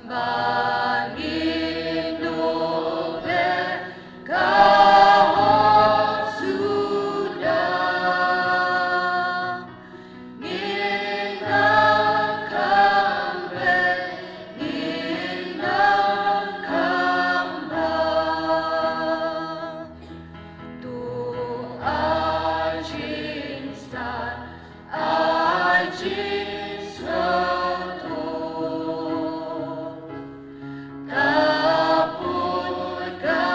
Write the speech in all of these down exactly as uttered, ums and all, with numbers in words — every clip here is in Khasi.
Ba ngin duh bad ka hok suda. Ngin nang kham bad ngin nang kham bha. To ai jingstad, ai jingsngewthuh. Ka put ka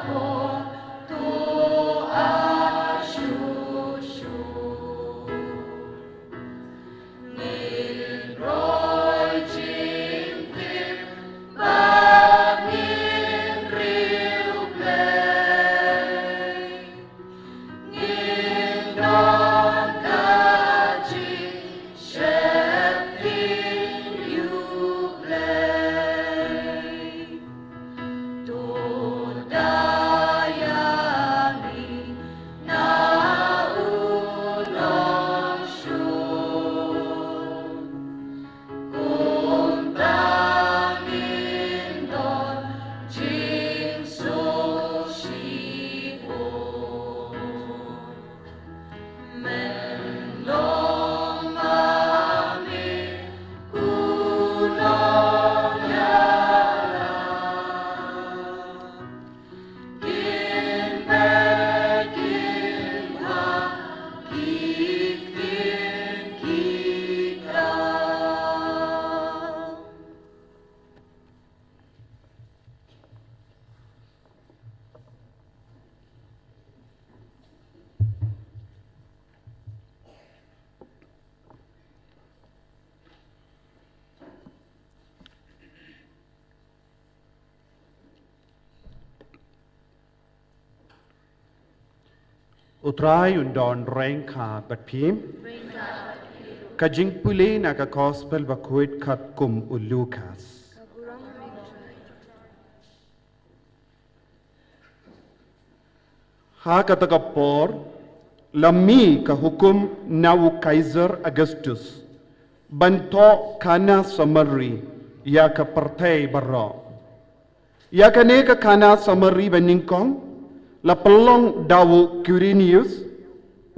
por, to ai shuh shuh. Ngin roi jingtip ba ngin riewblei. Ngin don ka jingsheptieng ïa U Blei. To da ïa ngi na u nongshun. Kumta ngin don jingsuk shibun. Mynlong ma me u nongïalam. Kin beh kin bha ki ktien ki kam. U Trai un don ryngkat bad phi. Ka jingpule na ka Gospel bakhuid katkum u Lukas. Ha kata ka por, la mih ka hukum na u Kaiser Augustus ban thoh khana samari ïa ka pyrthei baroh. Ïa kane ka khana samari banyngkong la pynlong da u Quirinius,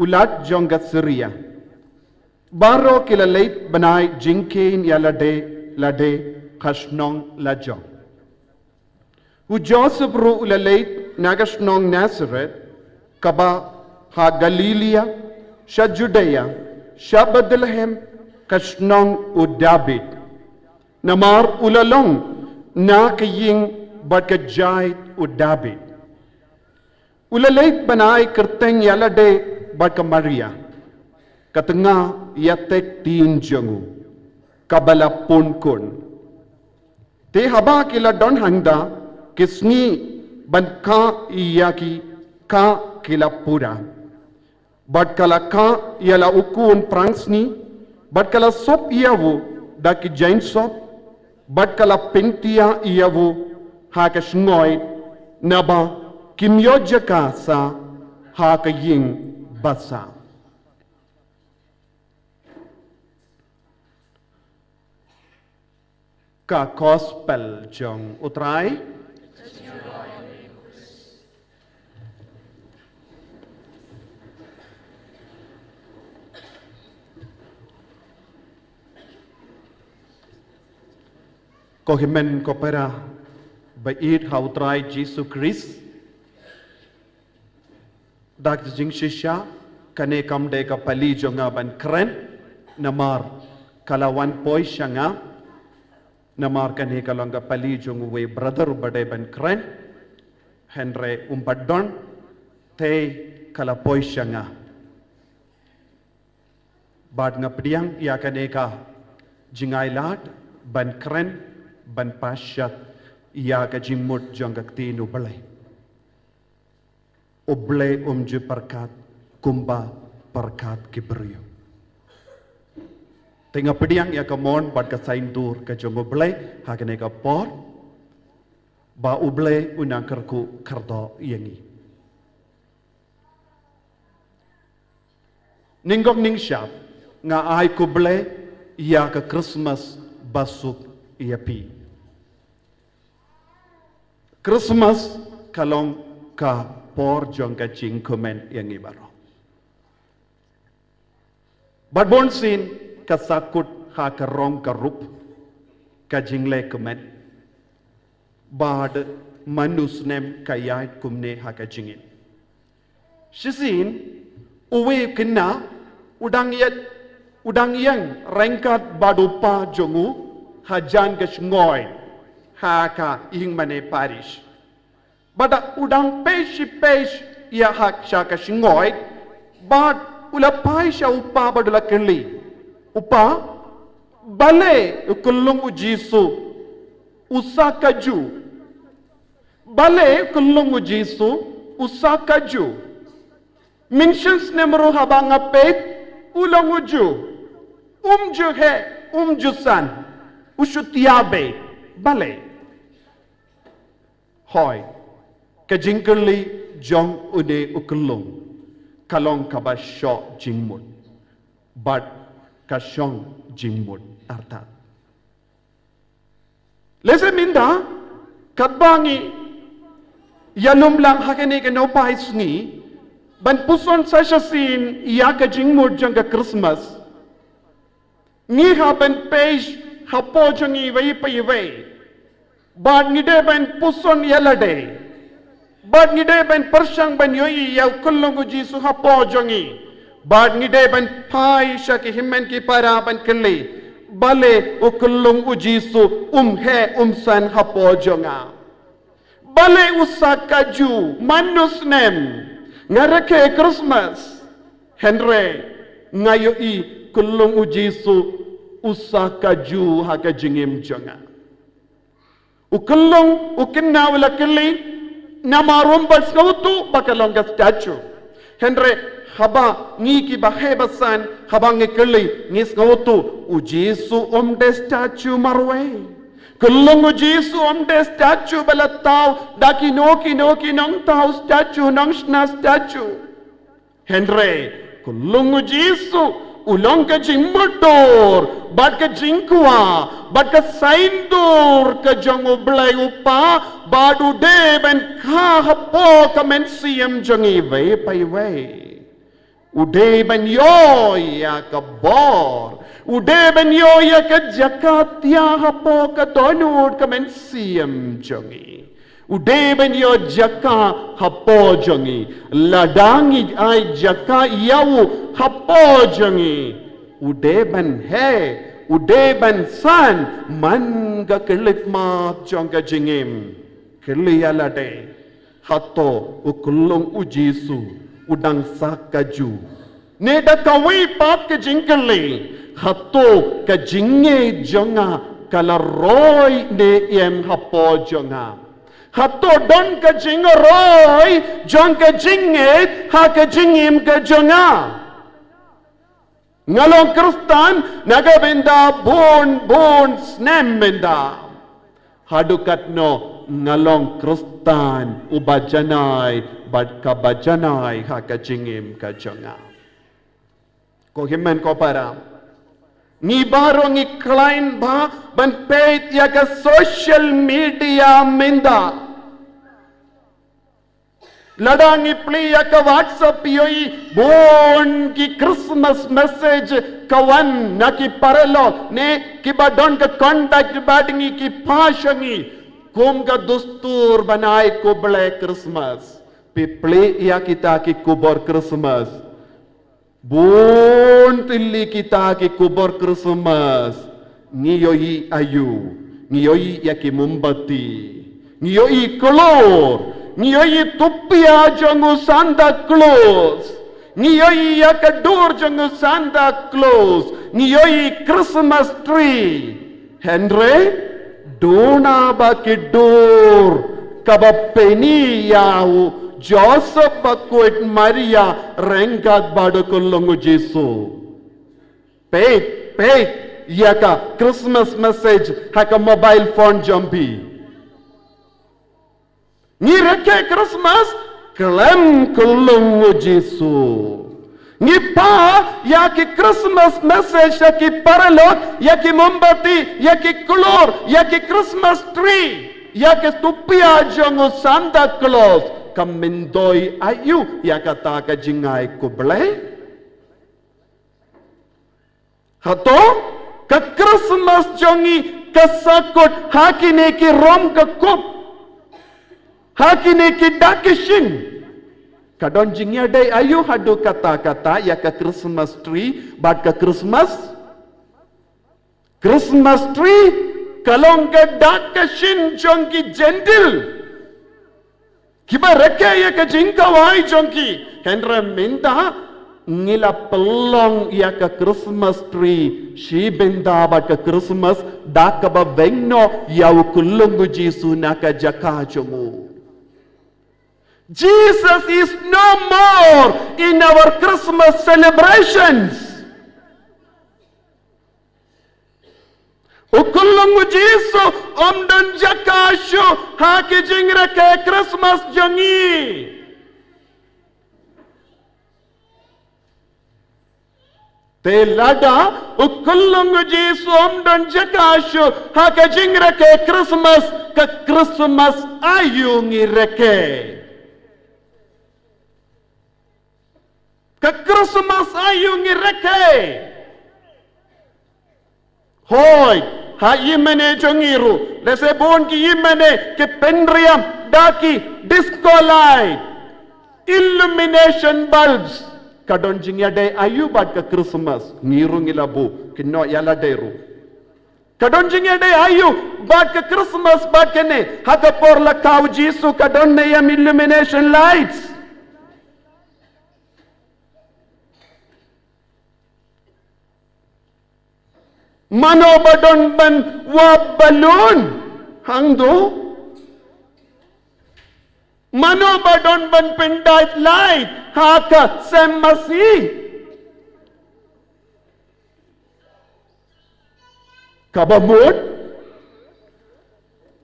u lat jong ka Syria. Baroh ki la leit bnai jingkheiñ ïa lade lade ha shnong lajong. U Joseph ruh u la leit na ka shnong Nazareth, kaba ha Galilia, sha Judea, sha Bethlehem, ka shnong u Dabid. Namar u la long na ka ïing bad ka jaid u Dabid. U la leit bnai kyrteng ïa lade bad ka Maria, ka tnga ïatek ktien jong u, kaba la pun khun. Te haba ki la don hangta, ki sngi ban kha ïa ki, kha ki la pura. Bad ka la kha ïa la u khun phrangsngi, bad ka la sop ïa u da ki jaiñsop, bad ka la pyntiah ïa u ha ka shngoit, naba kim ïoh jaka sah ha ka ïing basa. Ka Gospel jong U Trai. Ko hynmen ko para ba ïeit ha U Trai Jisu Khrist. Da ka jingshisha, kane kam dei ka pali jong nga ban kren, namar ka la wan poi sha nga, namar kane ka long ka pali jong uwei u brother uba dei ban kren, hynrei um pat don, te ka la poi sha nga. Bad nga pdiang ïa kane ka jingai lad ban kren, ban pashat ïa ka jingmut jong ka ktien U Blei. U Blei um ju pyrkhat kumba pyrkhat ki briew. Te nga pdiang ïa ka mon bad ka saiñdur ka jong U Blei ha kane ka por, ba U Blei un nang kyrkhu kyrdoh ïa ngi. Nyngkong nyngshap, nga ai khublei ïa ka Christmas basuk ïa phi. Christmas ka long ka por jong ka jingkmen ïa ngi baroh. Bad bun sien ka sa kut ha ka rong ka rup ka jingleh kmen. Bad man u snem ka ïaid kumne ha ka jingim. Shisien uwei u khynnah u dang ïeng, u dang ïeng ryngkat bad u pa jong u hajan ka shngoid ha ka Ïingmane Parish. Bad u dang peit shi peit ïa ha sha ka shngoid bad u la phai sha u pa bad u la kylli, u pa, balei u khyllung u Jisu u sa ka ju? Balei u khyllung u Jisu u sa ka ju? Mynshem snem ruh haba nga peit u long u ju. Um ju heh, um ju san. U shu thiah beit. Balei? Hooid, ka jingkylli jong une u khyllung ka long kaba shoh jingmut bad ka shong jingmut artat. Lehse mynta katba ngi ïalum lang ha kane ka nongpai sngi ban puson sa shisien ïa ka jingmut jong ka Christmas. Ngi hap ban peit hapoh jong ngi iwei pa iwei. Bad ngi dei ban puson ïa lade. Bad ngi dei ban pyrshang ban ïohi ïa u khyllung u Jisu hapoh jong ngi. Bad ngi dei ban phai sha ki hynmen ki para ban kylli, balei u khyllung u Jisu um heh um san hapoh jong nga? Balei u sa ka ju man u snem? Nga rakhe Christmas. Hynrei nga ïohi khyllung u Jisu u sa ka ju ha ka jingim jong nga. U khyllung u khynnah u la kylli, namar um pat sngewthuh ba ka long ka statue. Hynrei haba ngi kiba heh ba san, haba ngi kylli, ngi sngewthuh u Jisu um dei statue marwei. Khyllung u Jisu um dei statue ba la thaw da kino kino ki nongthaw statue, nongshna statue. Hynrei khyllung u Jisu u long ka jingmutdur bad ka jingkwah bad ka saiñdur ka jong U Blei U Kpa, bad u dei ban kha hapoh ka mynsiem jong iwei pa iwei. U dei ban ïoh ïa ka bor. U dei ban ïoh ïa ka jaka thiah hapoh ka dohnud ka mynsiem jong ngi. U dei ban ïoh jaka hapoh jong ngi. Lada ngi ai jaka ïa u hapoh jong ngi, u dei ban heh, u dei ban san man ka khyllipmat jong ka jingim. Kylli ïa lade, hato u khyllung u Jisu u dang sa ka ju? Ne da kawei pat ka jingkylli, hato ka jingngeit jong nga ka la roi ne em hapoh jong nga? Hato don ka jingroi jong ka jingngeit ha ka jingim ka jong nga? Nga long Khristan na ka bynta bun bun snem mynta. Haduh katno nga long Khristan uba janai bad kaba janai ha ka jingim ka jong nga? Ko hynmen ko para, ngi baroh ngi khlaiñ bha ban peit ïa ka social media mynta. Lada ngi plie ïa ka WhatsApp, ïohi bun ki Christmas message ka wan na ki paralok ne kiba don ka contact bad ngi, ki phah sha ngi kum ka dustur ban ai khublei Christmas. Phi plie ïa kita ki khubor Christmas? Bun tylli kita ki khubor Christmas. Ngi ïohi aïu? Ngi ïohi ïa ki mombati. Ngi ïohi klur. Ngi ïohi tupia jong u Santa Claus. Ngi ïohi ïa ka dur jong u Santa Claus. Ngi ïohi Christmas tree. Hynrei duna ba ki dur kaba pyni ïa u Joseph bakhuid Maria ryngkat bad u khyllung u Jisu. Peit, peit ïa ka Christmas message ha ka mobile phone jong phi. Ngi rakhe Christmas khlem khyllung u Jisu. Ngi phah ïa ki Christmas message ïa ki paralok, ïa ki mombati, ïa ki klur, ïa ki Christmas tree. Ïa ka tupia jong u Santa Claus ka myntoi aïu ïa kata ka jingai khublei? Hato ka Christmas jong ngi ka sakut ha kine ki rom ka kup, ha kine ki dak ki shin? Ka don jingïadei aïu haduh katta katta ïa ka Christmas tree bad ka Christmas? Christmas tree ka long ka dak ka shin jong ki Gentile kiba rakhe ïa ka jingkhawai jong ki. Hynrei mynta ngi la pynlong ïa ka Christmas tree shi bynta bad ka Christmas da kaba weng noh ïa u khyllung u Jisu na ka jaka jong u. Jesus is no more in our Christmas celebrations. U khyllung u Jisu um don jaka shuh ha ki jingrakhe Christmas jong ngi. Te lada u khyllung u Jisu um don jaka shuh ha ka jingrakhe Christmas, ka Christmas aïu ngi rakhe? Ka Christmas aïu ngi rakhe? Hooid, ha ïingmane jong ngi ruh, lehse bun ki ïingmane ki pynriam da ki disco light, illumination bulbs. Ka don jingïadei aïu bad ka Christmas? Ngi ruh ngi la buh, kynnoh ïa lade ruh. Ka don jingïadei aïu bad ka Christmas bad kane? Ha ka por la kha u Jisu ka don ne em illumination lights? Mano ba don ban wap balloon hangto? Mano ba don ban pyndait light ha ka sem masi? Kaba mut,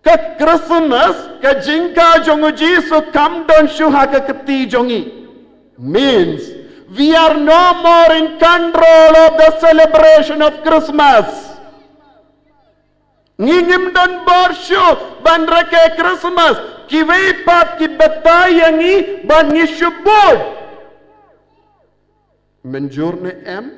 ka Christmas, ka jingkha jong u Jisu kam don shuh ha ka kti jong ngi. Means, we are no more in control of the celebration of Christmas. Ngi ngim don bor shuh ban rakhe Christmas, kiwei pat ki batai ïa ngi ban ngi shu bud. Mynjur ne em?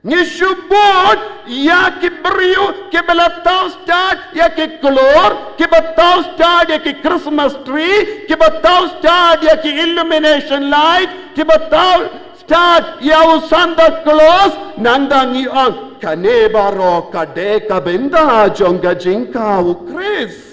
Ngi shu bud ïa ki briew kiba la thaw stad ïa ki klur, kiba thaw stad ïa ki Christmas tree, kiba thaw stad ïa ki illumination light, kiba thaw stad ïa u Santa Claus, nangta ngi ong kane baroh ka dei ka bynta jong ka jingkha u Khrist.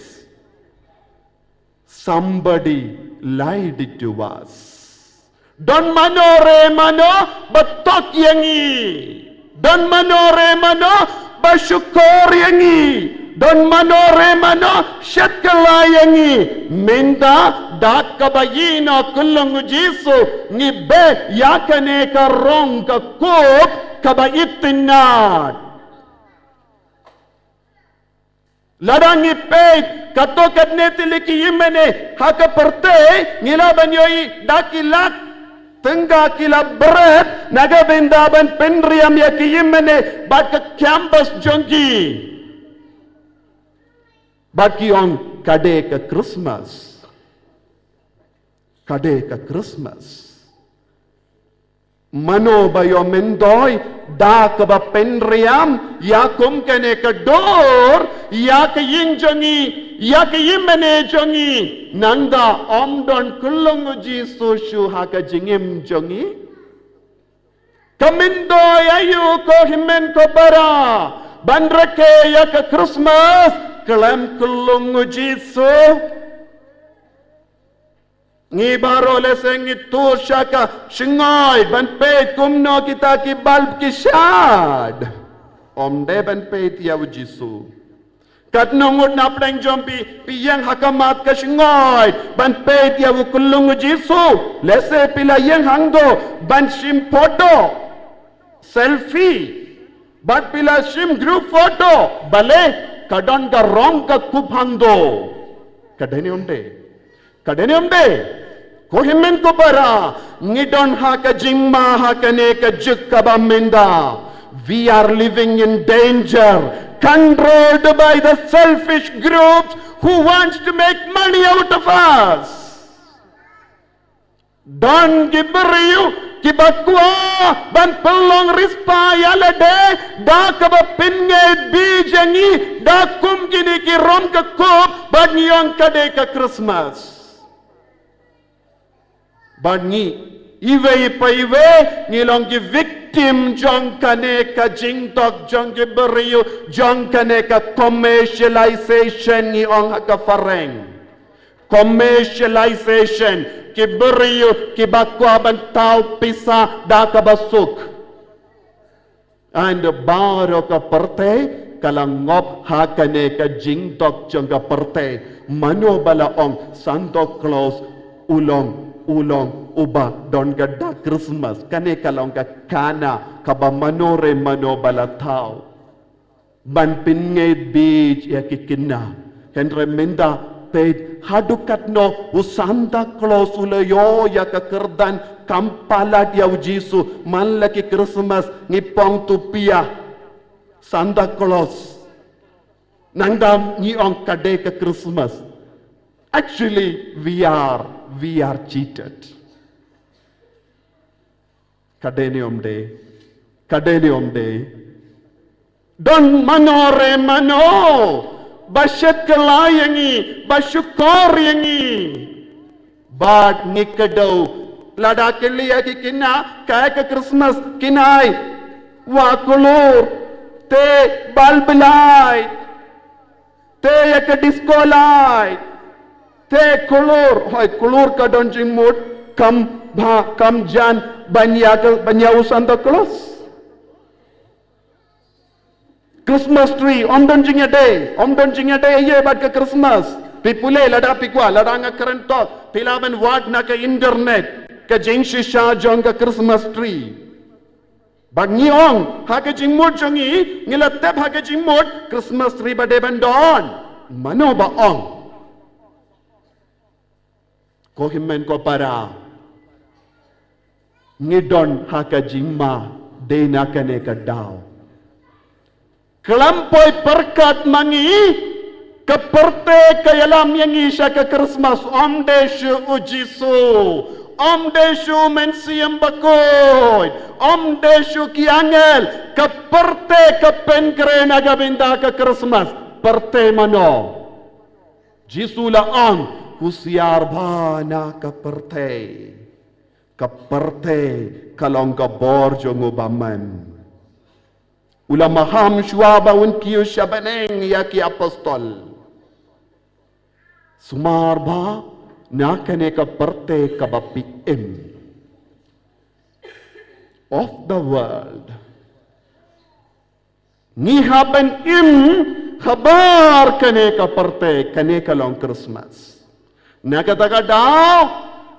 Somebody lied to us. Don mano re mano ba tok ïa ngi. Don mano re mano ba shukor ïa ngi. Don mano re mano shet kylla ïa ngi. Mynta da kaba ïehnoh khyllung u Jisu ngi beh ïa kane ka rong ka kup kaba itynnad. Lada ngi peit katto katne tylli ki ïingmane ha ka pyrthei, ngi lah ban ïohi da ki lak tyngka ki la bret na ka bynta ban pynriam ïa ki ïingmane bad ka campus jong ki. Bad ki ong ka dei ka Christmas. Ka dei ka Christmas. Mano ba ïoh myntoi da kaba pynriam ïa kum kane ka dur ïa ka ïing jong ngi, ïa ka ïingmane jong ngi, nangta ym don khyllung u Jisu shuh ha ka jingim jong ngi? Ka myntoi aïu ko hynmen ko para ban rakhe ïa ka Christmas khlem khyllung u Jisu? Ngi baroh lehse ngi tur sha ka shngoi ban peit kumno kita ki bulb ki shad. Ym dei ban peit ïa u Jisu. Katno ngut na pdeng jong phi, phi ïeng ha khmat ka shngoi ban peit ïa u khyllung u Jisu? Lehse phi la ïeng hangto ban shim photo, selfie. Bad phi la shim group photo, balei ka don ka rong ka kup hangto? Ka dei ne ym dei? Ka dei ne ym dei? Ko hynmen ko para, ngi don ha ka jingma ha kane ka juk kaba mynta. We are living in danger, controlled by the selfish groups Who wants to make money out of us? Don ki briew kiba kwah ban pynlong riewspah ïa lade da kaba pynngeit beit ïa ngi da kum kine ki rom ka kup bad ngi ong ka dei ka Christmas. Bad ngi iwei pa iwei ngi long ki victim jong kane ka jingdok jong ki briew, jong kane ka commercialization ngi ong ha ka phareng. Commercialization, ki briew kiba kwah ban thaw pisa da kaba suk. Hynrei baroh ka pyrthei ka la ngop ha kane ka jingdok jong ka pyrthei. Mano ba la ong Santa Claus u long, u long uba don ka dak Christmas? Kane ka long ka khana kaba mano re mano ba la thaw ban pynngeit beit ïa ki khynnah. Hynrei mynta peit haduh katno u Santa Claus u la ïoh ïa ka kyrdan kam palat ïa u Jisu. Man la ki Christmas ngi phong tupiah Santa Claus, nangta ngi ong ka dei ka Christmas. Actually we are, we are cheated. Ka dei ne ym dei? Ka dei ne ym dei? Don mano re mano ba shakla ïa ngi, ba shukor ïa ngi. Bad ngi kdew, lada ki leh ïa ki khynnah kaei ka Christmas, ki nai wah kulur, te bulb light, te ïa ka disco light, te kulur. Hoi, kulur ka don jingmut kam bha, kam jan ban ïa ka, ban ïa u Santa Claus. Christmas tree ym don jingïadei, ym don jingïadei ïa bad ka Christmas. Phi pule lada phi kwah, lada nga kren tok, phi lah ban wad na ka internet ka jingshisha jong ka Christmas tree. Bad ngi ong ha ka jingmut jong ngi, ngi la tep ha ka jingmut Christmas tree ba dei ban don. Mano ba ong? Ko hynmen ko para, ngi don ha ka jingma dei na kane ka daw. Khlem poi pyrkhat ma ngi, ka pyrthei ka ïalam ïa ngi sha ka Christmas. Ym dei shuh u Jisu, ym dei shuh u Mynsiem Bakhuid, ym dei shuh ki angel. Ka pyrthei ka pynkhreh na ka bynta ka Christmas. Pyrthei mano? Jisu la ong, husiar bha na ka pyrthei. Ka pyrthei ka long ka bor jong u bymman. U la maham shuwa ba un kiew sha bneng ïa ki apostol. Sumar bha na kane ka pyrthei kaba phi im. Of the world. Ngi hap ban im habar kane ka pyrthei, kane ka long Christmas. Na kata ka daw,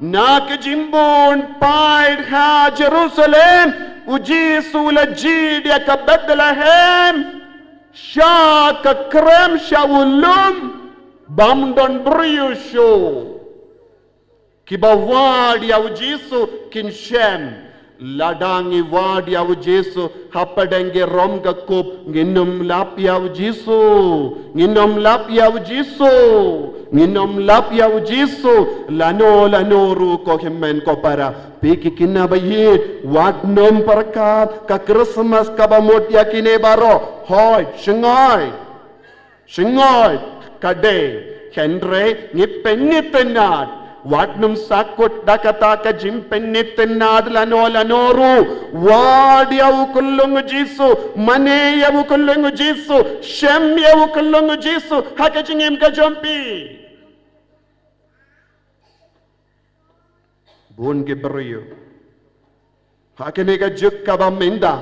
na ka jingbun pait ha Jerusalem, u Jisu u la jied ïa ka Bethlehem, sha ka krem, sha u lum, bym don briew shuh. Kiba wad ïa u Jisu kin shem. Lada ngi wad ïa u Jisu hapdeng ki rom ka kup, ngin ym lap ïa u Jisu. Ngin ym lap ïa u Jisu. Ngin ym lap ïa u Jisu. Lano lano ruh ko hynmen ko para, phi ki khynnah ba ïeit, wat nym pyrkhat ka Christmas kaba mut ïa kine baroh. Hooid, shngaiñ. Shngaiñ, ka dei, hynrei ngi pynitynnad. Wat nym sahkut da kata ka jingpynitynnad lano lano ruh. Wad ïa u khyllung u Jisu, mane ïa u khyllung u Jisu, shem ïa u khyllung u Jisu ha ka jingim ka jong phi. Bun ki briew ha kane ka juk kaba mynta,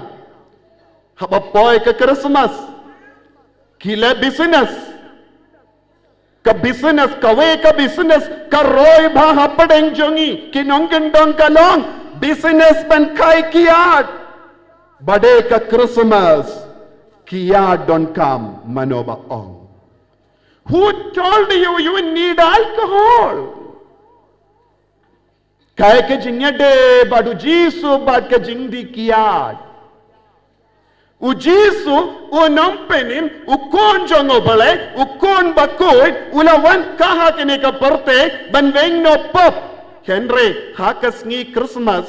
haba poi ka Christmas, ki leh business. Ka business, kawei ka business ka roi bha hapdeng jong ngi ki nongkyndong ka long business ban khaïi kiad. Ba dei ka Christmas, kiad donkam, mano ba ong? Who told you you need alcohol? Kaei ka jingïadei bad u Jisu bad ka jingdih kiad? U Jisu, u nongpynim, u khun jong U Blei, u khun bakhuid, u la wan ha kane ka pyrthei ban weng noh pop. Hynrei ha ka sngi Christmas,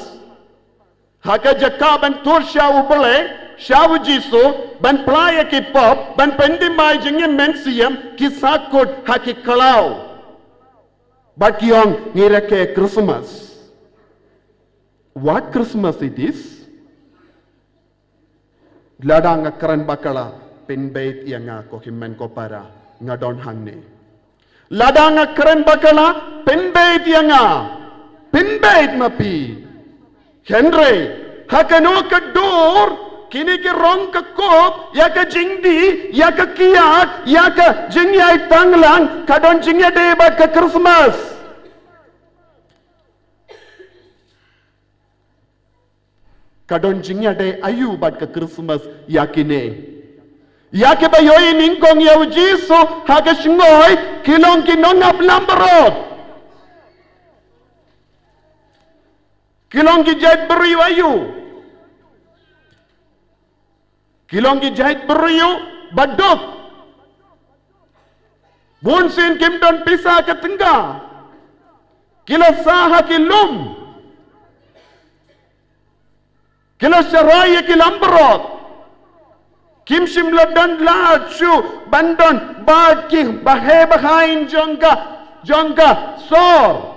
ha ka jaka ban tur sha U Blei, sha U Jisu, ban pynlait ïa ki pop, ban pyndem ïa ka jingim mynsiem, ki sahkut ha ki khlaw. Bad ki ong, ngi rakhe Christmas. What Christmas it is? Lada nga kren bakla, pynbeit ïa nga ko hynmen ko para, nga don hangne. Lada nga kren bakla, pynbeit ïa nga, pynbeit ma phi. Hynrei ha kano ka dur, kine ki rong ka kup, ïa ka jingdih, ïa ka kiad, ïa ka jingïaid tanglang, ka don jingïadei bad ka Christmas. Ka don jingïadei aïu bad ka Christmas ïa kine? Ïa kiba ïohi nyngkong ïa U Jisu ha ka shngoi, ki long ki nongap langbrot. Ki long ki jait briew aïu? Ki long ki jait briew ba duk. Bunsien kim don pisa ka tyngka. Ki la sah ha ki lum. Ki la sharai ïa ki langbrot. Kim shym la don lad shuh ban don bad ki bahei bahaiñ jong ka, jong ka sor.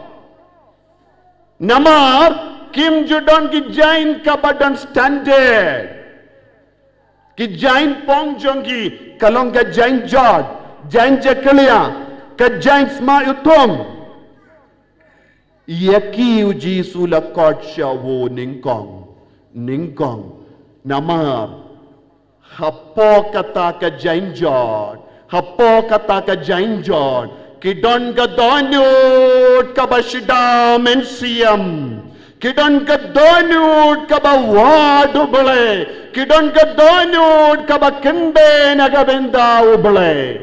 Namar kim ju don ki jaiñ kaba don standard. Ki jaiñ pong jong ki ka long ka jaiñ jot, jaiñ jakhlia, ka jaiñ sma u thung. Ïa ki U Jisu la khot sha u nyngkong, nyngkong. Namar hapoh kata ka jaiñ jot, hapoh kata ka jaiñ jot, ki don ka dohnud kaba shida mynsiem. Ki don ka dohnud kaba wad U Blei. Ki don ka dohnud kaba kynbeit na ka bynta U Blei.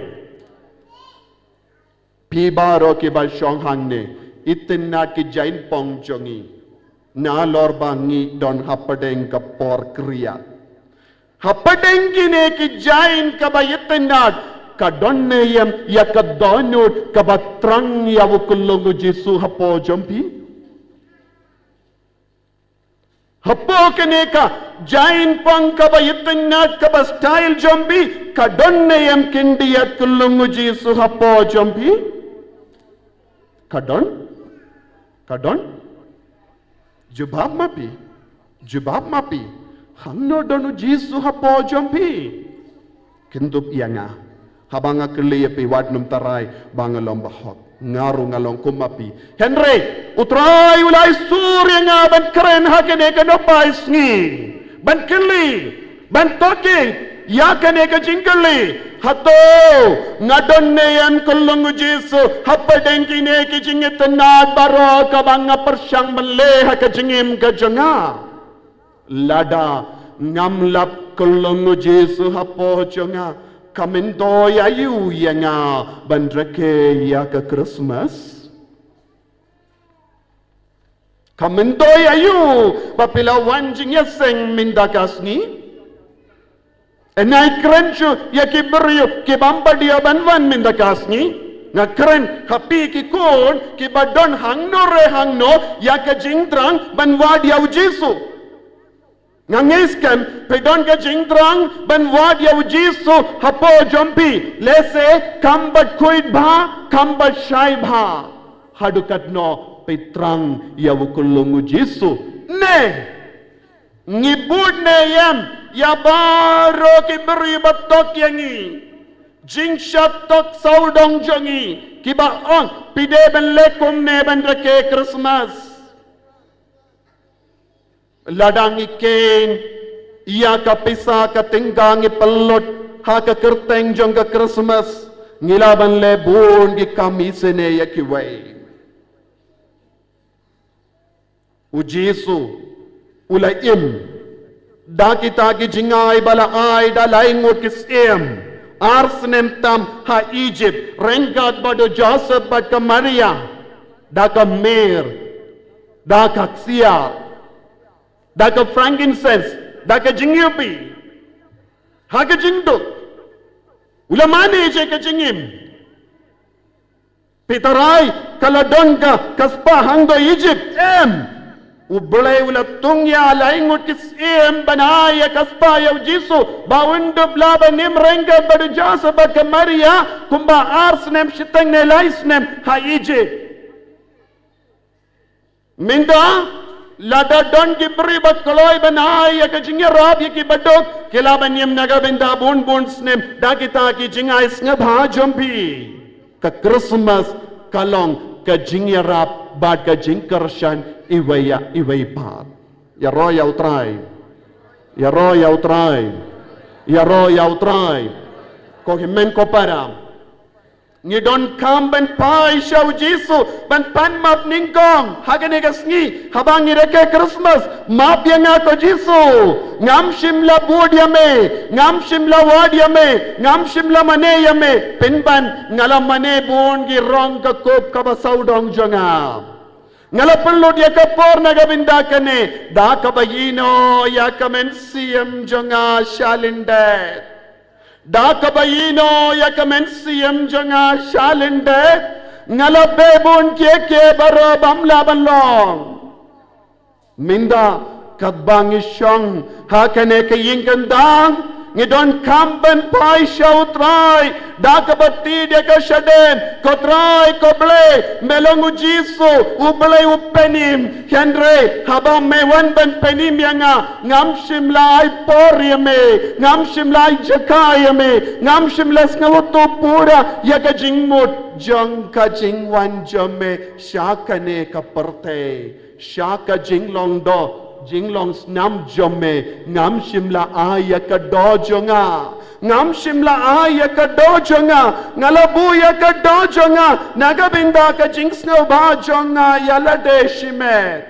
Phi baroh kiba shong hangne, itynnad ki jaiñ pong jong ngi. Nalor ba ngi don hapdeng ka por kriat. Hapdeng kine ki jaiñ kaba itynnad, ka don ne em ïa ka dohnud kaba thrang ïa u khyllung U Jisu hapoh jong phi? Hapoh kane ka jaiñ pong kaba itynnad kaba style jong phi, ka don ne em khyndiat khyllung U Jisu hapoh jong phi? Ka don? Ka don? Jubab ma phi. Jubab ma phi. Hangno don U Jisu hapoh jong phi? Kyndup ïa nga. Haba nga kylli ïa phi wat nym tharai ba nga long bahok. Nga ruh nga long kum ma phi. Hynrei U Trai u la ai sur ïa nga ban kren ha kane ka nongpai sngi. Ban kylli, ban tohkit ïa kane ka jingkylli. Hato nga don ne em khyllung U Jisu hapdeng kine ki jingitynnad baroh kaba nga pyrshang ban leh ha ka jingim ka jong nga? Lada ngam lap khyllung U Jisu hapoh jong nga, ka myntoi aïu ïa nga ban rakhe ïa ka Christmas? Ka myntoi aïu ba phi la wan jingïaseng mynta ka sngi? Ngi kren shuh ïa ki briew ki bym pat dei ban wan mynta ka sngi. Nga kren ha phi ki khun kiba don hangno re hangno ïa ka jingthrang ban wad ïa U Jisu. Nga ngeit skhem phi don ka jingthrang ban wad ïa U Jisu hapoh jong phi. Lehse kam pat khuid bha, kam pat shai bha. Haduh katno phi thrang ïa u khyllung U Jisu? Ne ngi bud ne em ïa baroh ki briew ba tok ïa ngi, jingshah tok sawdong jong ngi, kiba ong phi dei ban leh kumne ban rakhe Christmas? Lada ngi kheiñ ïa ka pisa ka tyngka ngi pynlut ha ka kyrteng jong ka Christmas, ngi lah ban leh bun ki kam isynei ïa kiwei. U Jisu u la im da kita ki jingai ba la ai da lai ngut ki syiem. Ar snem tam ha Egypt ryngkat bad u Joseph bad ka Maria, da ka myrrh, da ka ksiar, da ka frankincense, da ka jingïupi. Ha ka jingduk, u la mane ïa ka jingim. Phi tharai ka la don ka, ka spah hangto Egypt? Em. U Blei u la tung ïa la ngut ki syiem ban ai ïa ka spah ïa u Jisu, ba un dup lah ban im ryngkat bad u Joseph bad ka Maria kumba ar snem shiteng ne lai snem ha Egypt. Mynta, lada don ki briew ba kloi ban ai ïa ka jingïarap ïa ki baduk, ki lah ban im na ka bynta bun bun snem da kita ki jingai sngewbha jong phi. Ka Christmas ka long ka jingïarap bad ka jingkyrshan iwei ïa iwei pat. Ïaroh ïa U Trai. Ïaroh ïa U Trai. Ïaroh ïa U Trai. Ko hynmen ko para, ngi donkam ban phai sha u Jisu ban pan map nyngkong ha kane ka sngi, haba ngi rakhe Christmas. Map ïa nga ko Jisu. Ngam shym la bud ïa me, ngam shym la wad ïa me, ngam shym la mane ïa me. Pynban nga la mane bun ki rong ka kup kaba sawdong jong nga. Nga la pynlut ïa ka por na ka bynta kane da kaba ïehnoh ïa ka mynsiem jong nga sha lyndet. Da kaba ïehnoh ïa ka mynsiem jong nga sha lyndet, nga la beh bun kiei kiei baroh bym lah ban long. Mynta katba ngi shong ha kane ka ïing kyndang, ngi donkam ban phai sha U Trai da kaba tied ïa ka shadien. Ko Trai, ko Blei, me long u Jisu, U Blei u pynim. Hynrei haba me wan ban pynim ïa nga, ngam shym la ai por ïa me, ngam shym la ai jaka ïa me, ngam shym la sngewthuh pura ïa ka jingmut jong ka jingwan jong me sha kane ka pyrthei, sha ka jinglong doh, jinglong snam jong me. Ngam shym la ai ïa ka doh jong nga. Ngam shym la ai ïa ka doh jong nga. Nga la buh ïa ka doh jong nga na ka bynta ka jingsngewbha jong nga ïa lade shimet.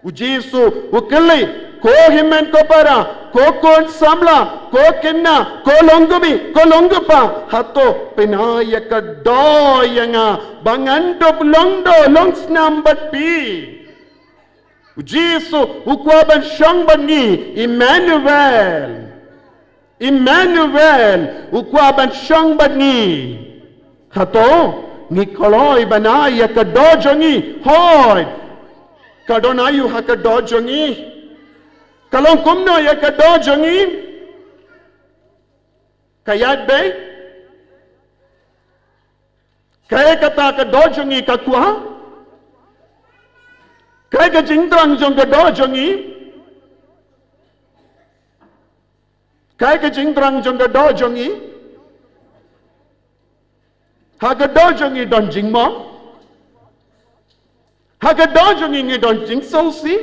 U Jisu u kylli, ko hynmen ko para, ko khun samla, ko khynnah, ko longkmie, ko longkpa, hato phin ai ïa ka doh ïa nga ba ngan dup long doh long snam bad phi? U Jisu u kwah ban shong bad ngi, Emmanuel. Emmanuel, u kwah ban shong bad ngi. Hato ngi kloi ban ai ïa ka doh jong ngi? Hooid. Ka don aïu ha ka doh jong ngi? Ka long kumno ïa ka doh jong ngi? Ka ïaid beit? Kaei kata ka doh jong ngi ka kwah? Kaei ka jingthrang jong ka doh jong ngi? Kaei ka jingthrang jong ka doh jong ngi? Ha ka doh jong ngi don jingmong? Ha ka doh jong ngi ngi don jingsngewsih?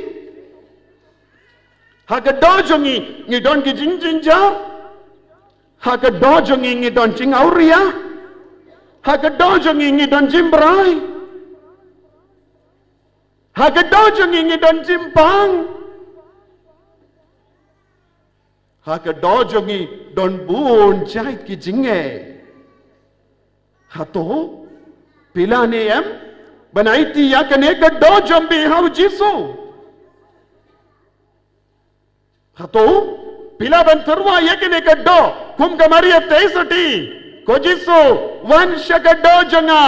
Ha ka doh jong ngi ngi don ki jingjynjar? Ha ka doh jong ngi ngi don jingawria? Ha ka doh jong ngi ngi don jingbrai? Ha ka doh jong ngi ngi don jingpang? Ha ka doh jong ngi don bun jait ki jingeh. Hato phi la ne em ban aiti ïa kane ka doh jong phi ha u Jisu? Hato phi la ban tyrwa ïa kane ka doh kum ka Maria Theisotti? Ko Jisu, wan sha ka doh jong nga.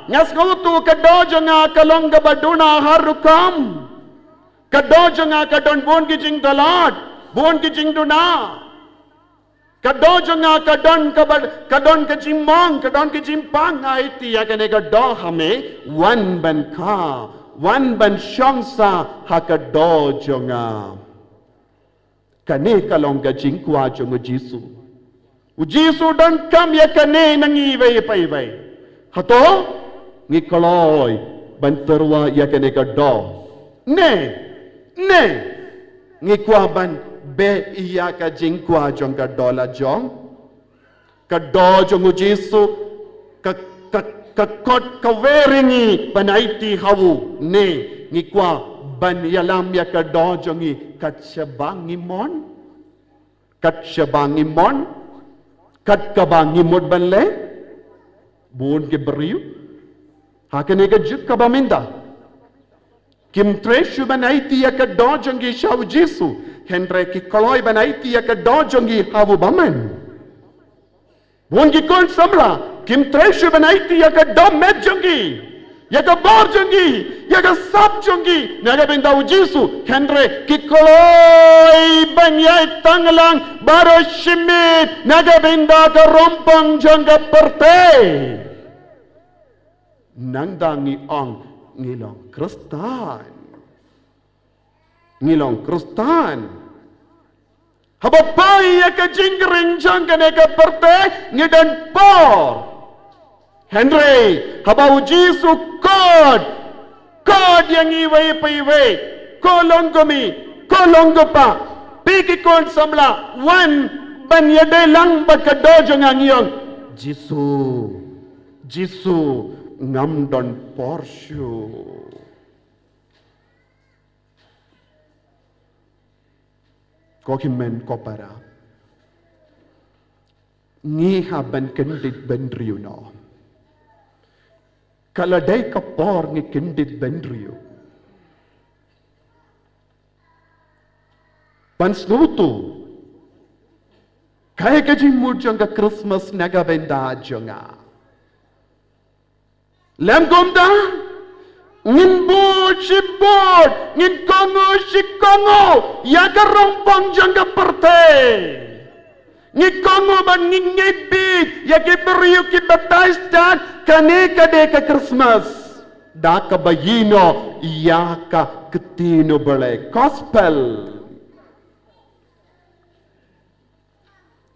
Nga sngewthuh ka doh jong nga ka long kaba duna har rukom. Ka doh jong nga ka don bun ki jingtlot, bun ki jingduna. Ka doh jong nga ka don kaba, ka don ka jingmong, ka don ka jingpang. Nga aiti ïa kane ka doh ha me, wan ban kha, wan ban shong sa ha ka doh jong nga. Kane ka long ka jingkwah jong u Jisu. U Jisu u donkam ïa kane na ngi iwei pa iwei. Hato ngi kloi ban tyrwa ïa kane ka doh? Ne, ne ngi kwah ban beh ïa ka jingkwah jong ka doh la jong? Ka doh jong u Jisu ka, ka, ka kot kawei ïa ngi ban aiti ha u? Ne ngi kwah ban ïalam ïa ka doh jong ngi kat shaba ngi mon? Kat shaba ngi mon? Kat kaba ngi mut ban leh? Bun ki briew ha kane ka juk kaba mynta kim treh shuh ban aiti ïa ka doh jong ki sha u Jisu, hynrei ki kloi ban aiti ïa ka doh jong ki ha u Bamon. Bun ki khun samla kim trei shuh ban aiti ïa ka dohnud jong ki, ïa ka bor jong ki, ïa ka sap jong ki na ka bynta u Jisu, hynrei ki kloi ban ïai tanglang baroh shi miet na ka bynta ka rongpong jong ka pyrthei. Nangta ngi ong ngi long Khristan. Ngi long Khristan. Haba poi ïa ka jingring jong kane ka pyrthei ngi don por. Hynrei haba u Jisu khot, khot ïa ngi iwei pa iwei, ko long kmie, ko long kpa, phi ki khun samla, wan ban ïadei lang bad ka doh jong nga, ngi ong, Jisu, Jisu, ngam don por shuh. Ko hynmen ko para, ngi hap ban kyndit bynriew noh. Ka la dei ka por ngi kyndit bynriew. Ban sngewthuh kaei ka jingmut jong ka Christmas na ka bynta jong nga. Lem kumta, ngin bud shi bud, ngin kohnguh shi kohnguh ïa ka rongpong jong ka pyrthei. Ngi kohnguh bad ngi ngeit beit ïa ki briew kiba tharai stad kane ka dei ka Christmas. Da kaba ïehnoh ïa ka ktien u Blei, gospel.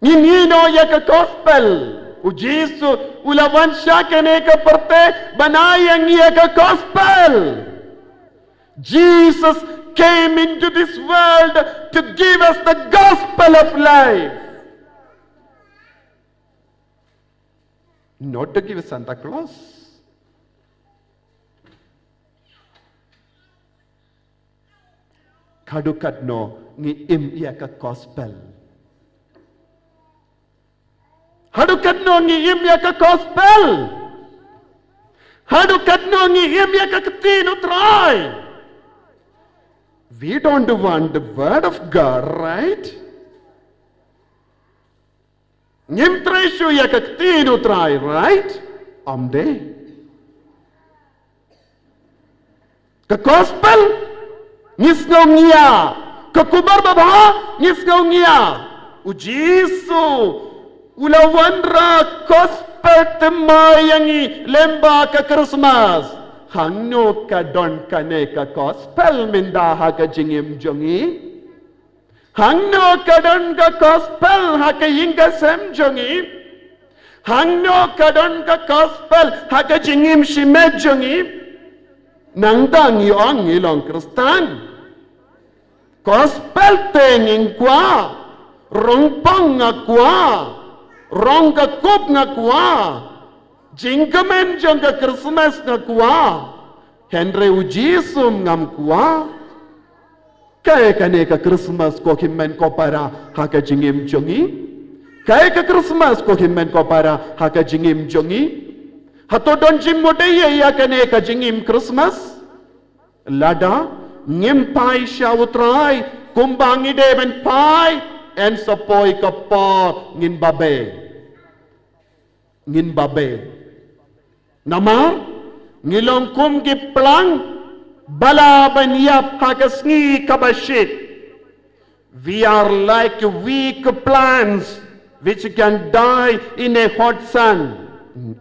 Ngin ïehnoh ïa ka gospel. U Jisu u la wan sha kane ka pyrthei ban ai ïa ngi ïa ka gospel. Jesus came into this world to give us the gospel of life. Not to give us Santa Claus. Haduh katno ngi im ïa ka gospel? Haduh katno ngi im ïa ka gospel? Haduh katno ngi im ïa ka ktien u Trai? We don't want the word of God, right? Ngim trei shuh ïa ka ktien u Trai, right? Ym dei. Ka gospel ngi sngew ngi ïa, ka khubor babha ngi sngew ngi ïa. U Jisu u la wanrah gospel thymmai ïa ngi lyngba ka Christmas. Hangno ka don kane ka gospel mynta ha ka jingim jong ngi? Hangno ka don ka gospel ha ka ïing ka sem jong ngi? Hangno ka don ka gospel ha ka jingim shimet jong ngi? Nangta ngi ong ngi long Khristan. Gospel te ngin kwah, rongpong nga kwah, rong ka kup nga kwah, jingkmen jong ka Christmas nga kwah. Hynrei u Jisu ngam kwah. Kaei kane ka Christmas ko hynmen ko para ha ka jingim jong ngi? Kaei ka Christmas ko hynmen ko para ha ka jingim jong ngi? Hato don jingmut ei ïa kane ka jingim Christmas? Lada ngim phai sha u Trai kumba ngi dei ban phai, yn sa poi ka por ngin babe. Ngin babe. Namar ngi long kum ki plang ba lah ban ïap ha ka sngi kaba shit. We are like weak plants which can die in a hot sun.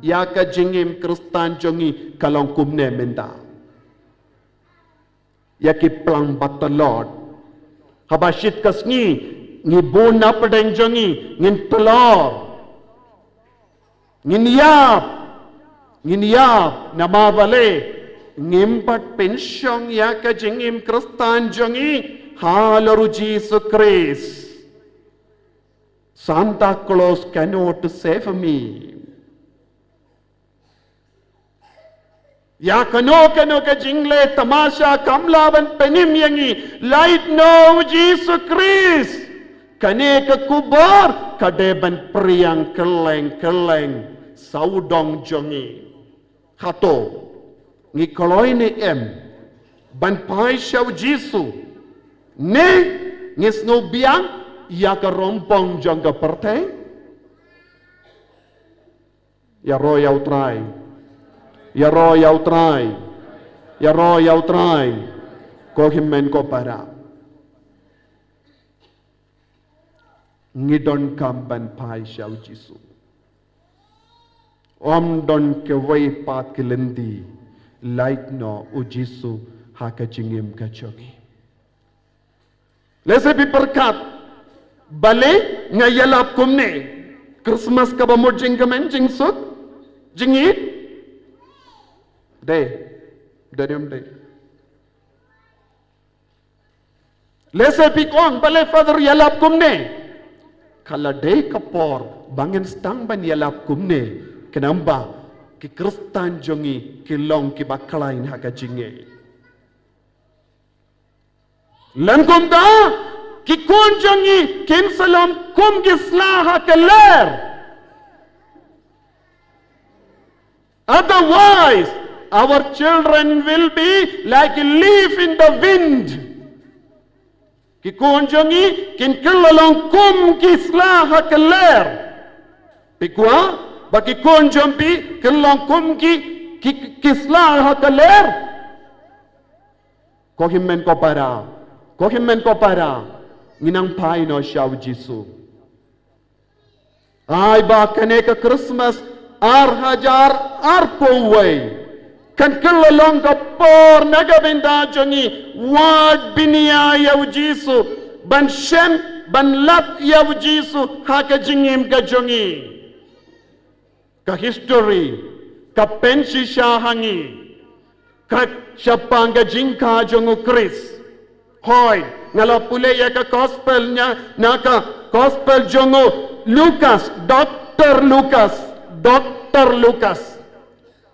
Ïa ka jingim Khristan jong ngi ka long kumne mynta. Ïa ki plang ba tlot. Haba shit ka sngi, ngi bun na pdeng jong ngi, ngin tlot. Ngin ïap. Ngin ïap namar balei? Ngim pat pynshong ïa ka jingim Khristan jong ngi halor u Jisu Khrist. Santa Claus cannot save me. Ïa kano kano ka jingleh tamasha kam lah ban pynim ïa ngi lait noh u Jisu Khrist. Kane ka khubor ka dei ban pyrshang kylleng kylleng sawdong jong ngi. Hato ngi kloi ne em ban phai sha u Jisu, ne ngi sngew biang ïa ka rongpong jong ka pyrthei? Ïaroh ïa U Trai. Ïaroh ïa U Trai. Ïaroh ïa U Trai. Ko hynmen ko para, ngi donkam ban phai sha U Jisu. Ym don kawei pat ka lynti, lait noh U Jisu ha ka jingim ka jong ngi. Lehse phi pyrkhat, balei nga ïalap kumne? Christmas kaba mut jingkmen jingsuk, jingïeit? Dei, dei ym dei. Lehse phi ong, balei Father ïalap kumne? Ka la dei ka por ba ngin sdang ban ïalap kumne, khnang ba ki Khristan jong ngi kin long kiba khlaiñ ha ka jingïeit. Lane kumta, ki khun jong ngi kin sa long kum ki sla ha ka lyer. Otherwise, our children will be like a leaf in the wind. Ki khun jong ngi kin kylla long kum ki sla ha ka lyer. Phi kwah ba ki khun jong phi kin long kum ki, ki, ki sla ha ka lyer? Ko hynmen ko para, ko hynmen ko para, ngin nang phai noh sha U Jisu. Ai ba kane ka Christmas ar hajar arphew wei kan kylla long ka por na ka bynta jong ngi, wat bniah ïa U Jisu, ban shem, ban lap ïa U Jisu ha ka jingim ka jong ngi. Ka history ka pynshisha ha ngi ka shaphang ka jingkha jong U Khrist. Hooid, nga la pule ïa ka gospel na, na ka gospel jong U Lukas, Doktor Lukas, Doktor Lukas.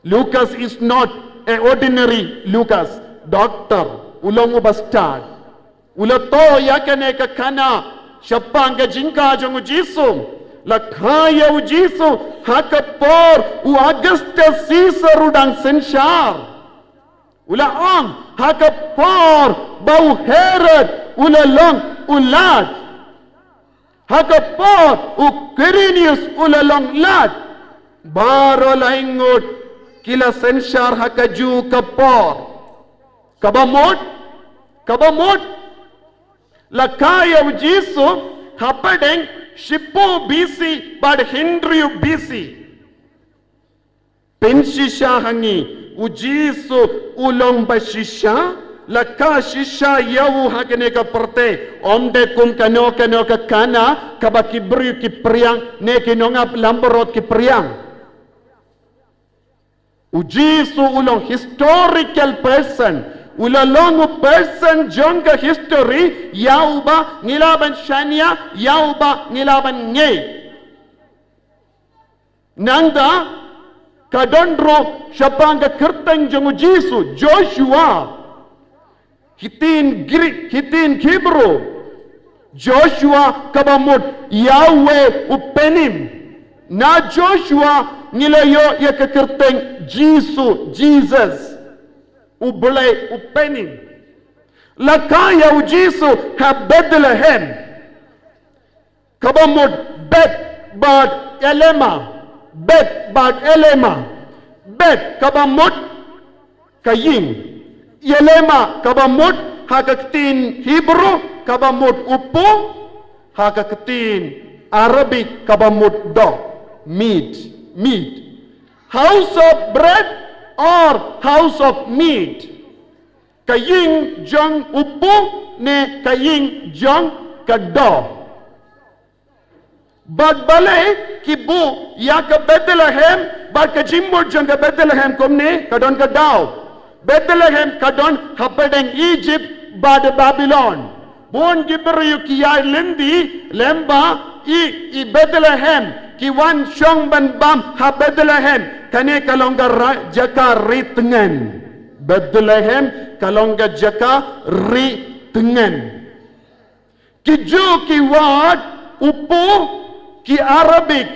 Lukas is not a ordinary Lukas, Doktor, u long uba stad. U la thoh ïa kane ka khana shaphang ka jingkha jong U Jisu. La kha ïa U Jisu ha ka por u Augustus Caesar u dang synshar. U la ong ha ka por ba u Herod u la long u lad. Ha ka por u Quirinius u la long lad. Baroh laingut ki la synshar ha kajuh ka por. Kaba mut, kaba mut, la kha ïa U Jisu hapdeng shiphew B C bad hynriew B C. Pynshisha ha ngi, U Jisu u long ba shisha, la kha shisha ïa u ha kane ka pyrthei, ym dei kum kano kano ka khana kaba ki briew ki pyrshang ne ki nongap langbrot ki pyrshang. U Jisu u long historical person, u la long u person jong ka history ïa uba ngi lah ban shaniah, ïa uba ngi lah ban ngeit. Nangta ka don ruh shaphang ka kyrteng jong U Jisu, Joshua. Ktien Greek, ktien Hebrew. Joshua kaba mut Yahweh u pynim. Na Joshua ngi la ïoh ïa ka kyrteng Jisu, Jesus. U Blei u pynim. La kha ïa U Jisu ha Bethlehem. Kaba mut Beth bad Elema. Beth bad Elema. Beth kaba mut ka ïing. Elema kaba mut ha ka ktien Hebrew kaba mut u pu, ha ka ktien Arabic kaba mut doh. Meat, meat. House of bread or house of meat. Ka ïing jong u pu ne ka ïing jong ka doh. Bad balei ki buh ïa ka Bethlehem bad ka jingmut jong ka Bethlehem kumne? Ka don ka daw. Bethlehem ka don hapdeng Egypt bad Babylon. Bun ki briew ki ïai lynti lem ba i, i Bethlehem, ki wan shong ban bam ha Bethlehem. Kane ka long ka ra-, jaka ri tngen. Bethlehem ka long ka jaka ri tngen. Ki ju ki wad u pu, ki Arabic,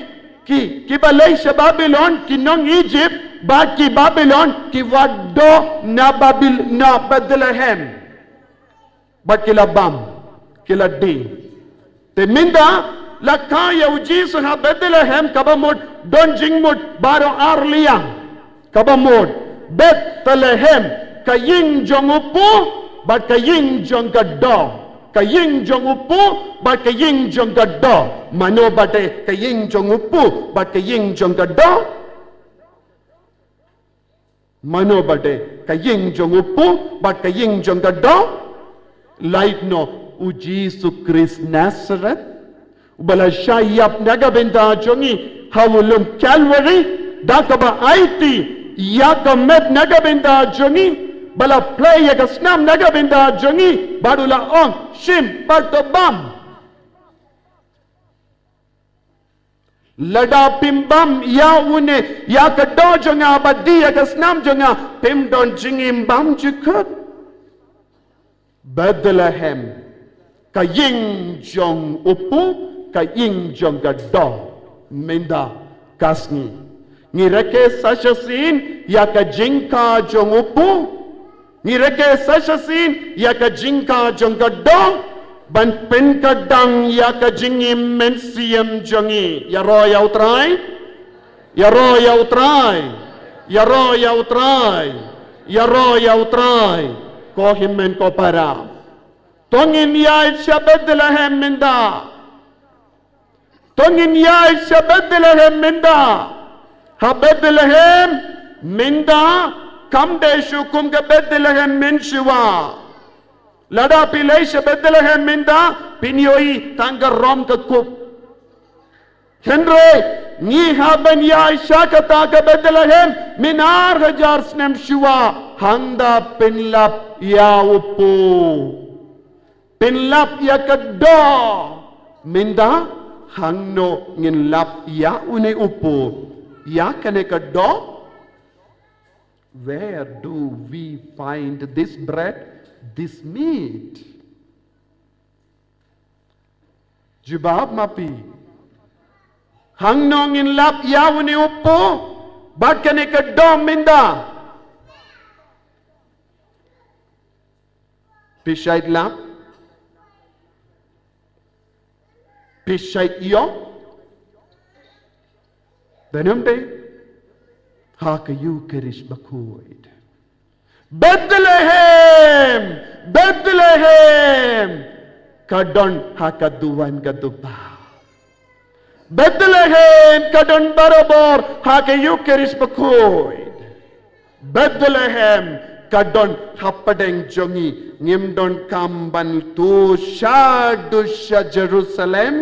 ki, kiba leit sha Babylon, ki nong Egypt bad ki Babylon, ki wad doh na Babyl-, na Bethlehem. Bad ki la bam, ki la die. Te mynta La kha ïa u Jisu ha Bethlehem kaba mut don jingmut baroh ar liang. Kaba mut, Bethlehem, ka ïing jong u kpu, bad ka ïing jong ka doh. Ka ïing jong u kpu, bad ka ïing jong ka doh. Mano ba dei ka ïing jong u kpu, bad ka ïing jong ka doh? Mano ba dei ka ïing jong u kpu bad ka ïing jong ka doh? Lait noh, u Jisu Khrist Nazareth, uba la shah ïap na ka bynta jong ngi ha u lum Calvary, da kaba aiti ïa ka met na ka bynta jong ngi, ba la plie ïa ka snam na ka bynta jong ngi, bad u la ong, "Shim bad to bam." Lada phim bam ïa une, ïa ka doh jong nga, bad die ïa ka snam jong nga, phim don jingim bymjukut. Bethlehem, ka ïing jong u kpu, ka ïing jong ka doh, mynta ka sngi. Ngi rakhe sa shisien ïa ka jingkha jong u kpu. Ngi rakhe sa shisien ïa ka jingkha jong ka doh, ban pynkyrdan ïa ka jingim mynsiem jong ngi. Ïaroh ïa u Trai. Ïaroh ïa u Trai. Ïaroh ïa u Trai. Ïaroh ïa u Trai. Ko hynmen ko para, to ngin ïaid sha Bethlehem mynta. To ngin ïaid sha Bethlehem mynta. Ha Bethlehem mynta kam dei shuh kum ka Bethlehem mynshuwa. Lada phi leit sha Bethlehem mynta, phin ïohi tang ka rom ka kup. Hynrei ngi hap ban ïaid sha kata ka Bethlehem myn ar hajar snem shuwa, hangta pynlap ïa u kpu. Pynlap ïa ka doh. Mynta, hangno ngin lap ïa une u kpu? Ïa kane ka doh? Where do we find this bread, this meat? Jubab ma phi. Hangno ngin lap ïa une u kpu bad kane ka doh mynta? Phi shait lap? Phi shait ïoh? Dei ne ym dei? Ha ka Ïukharist Bakhuid. Bethlehem! Bethlehem! Ka don ha ka duwan ka dupa. Bethlehem ka don barabor ha ka Ïukharist Bakhuid. Bethlehem ka don hapdeng jong ngi, ngim don kam ban tur shaduh sha Jerusalem.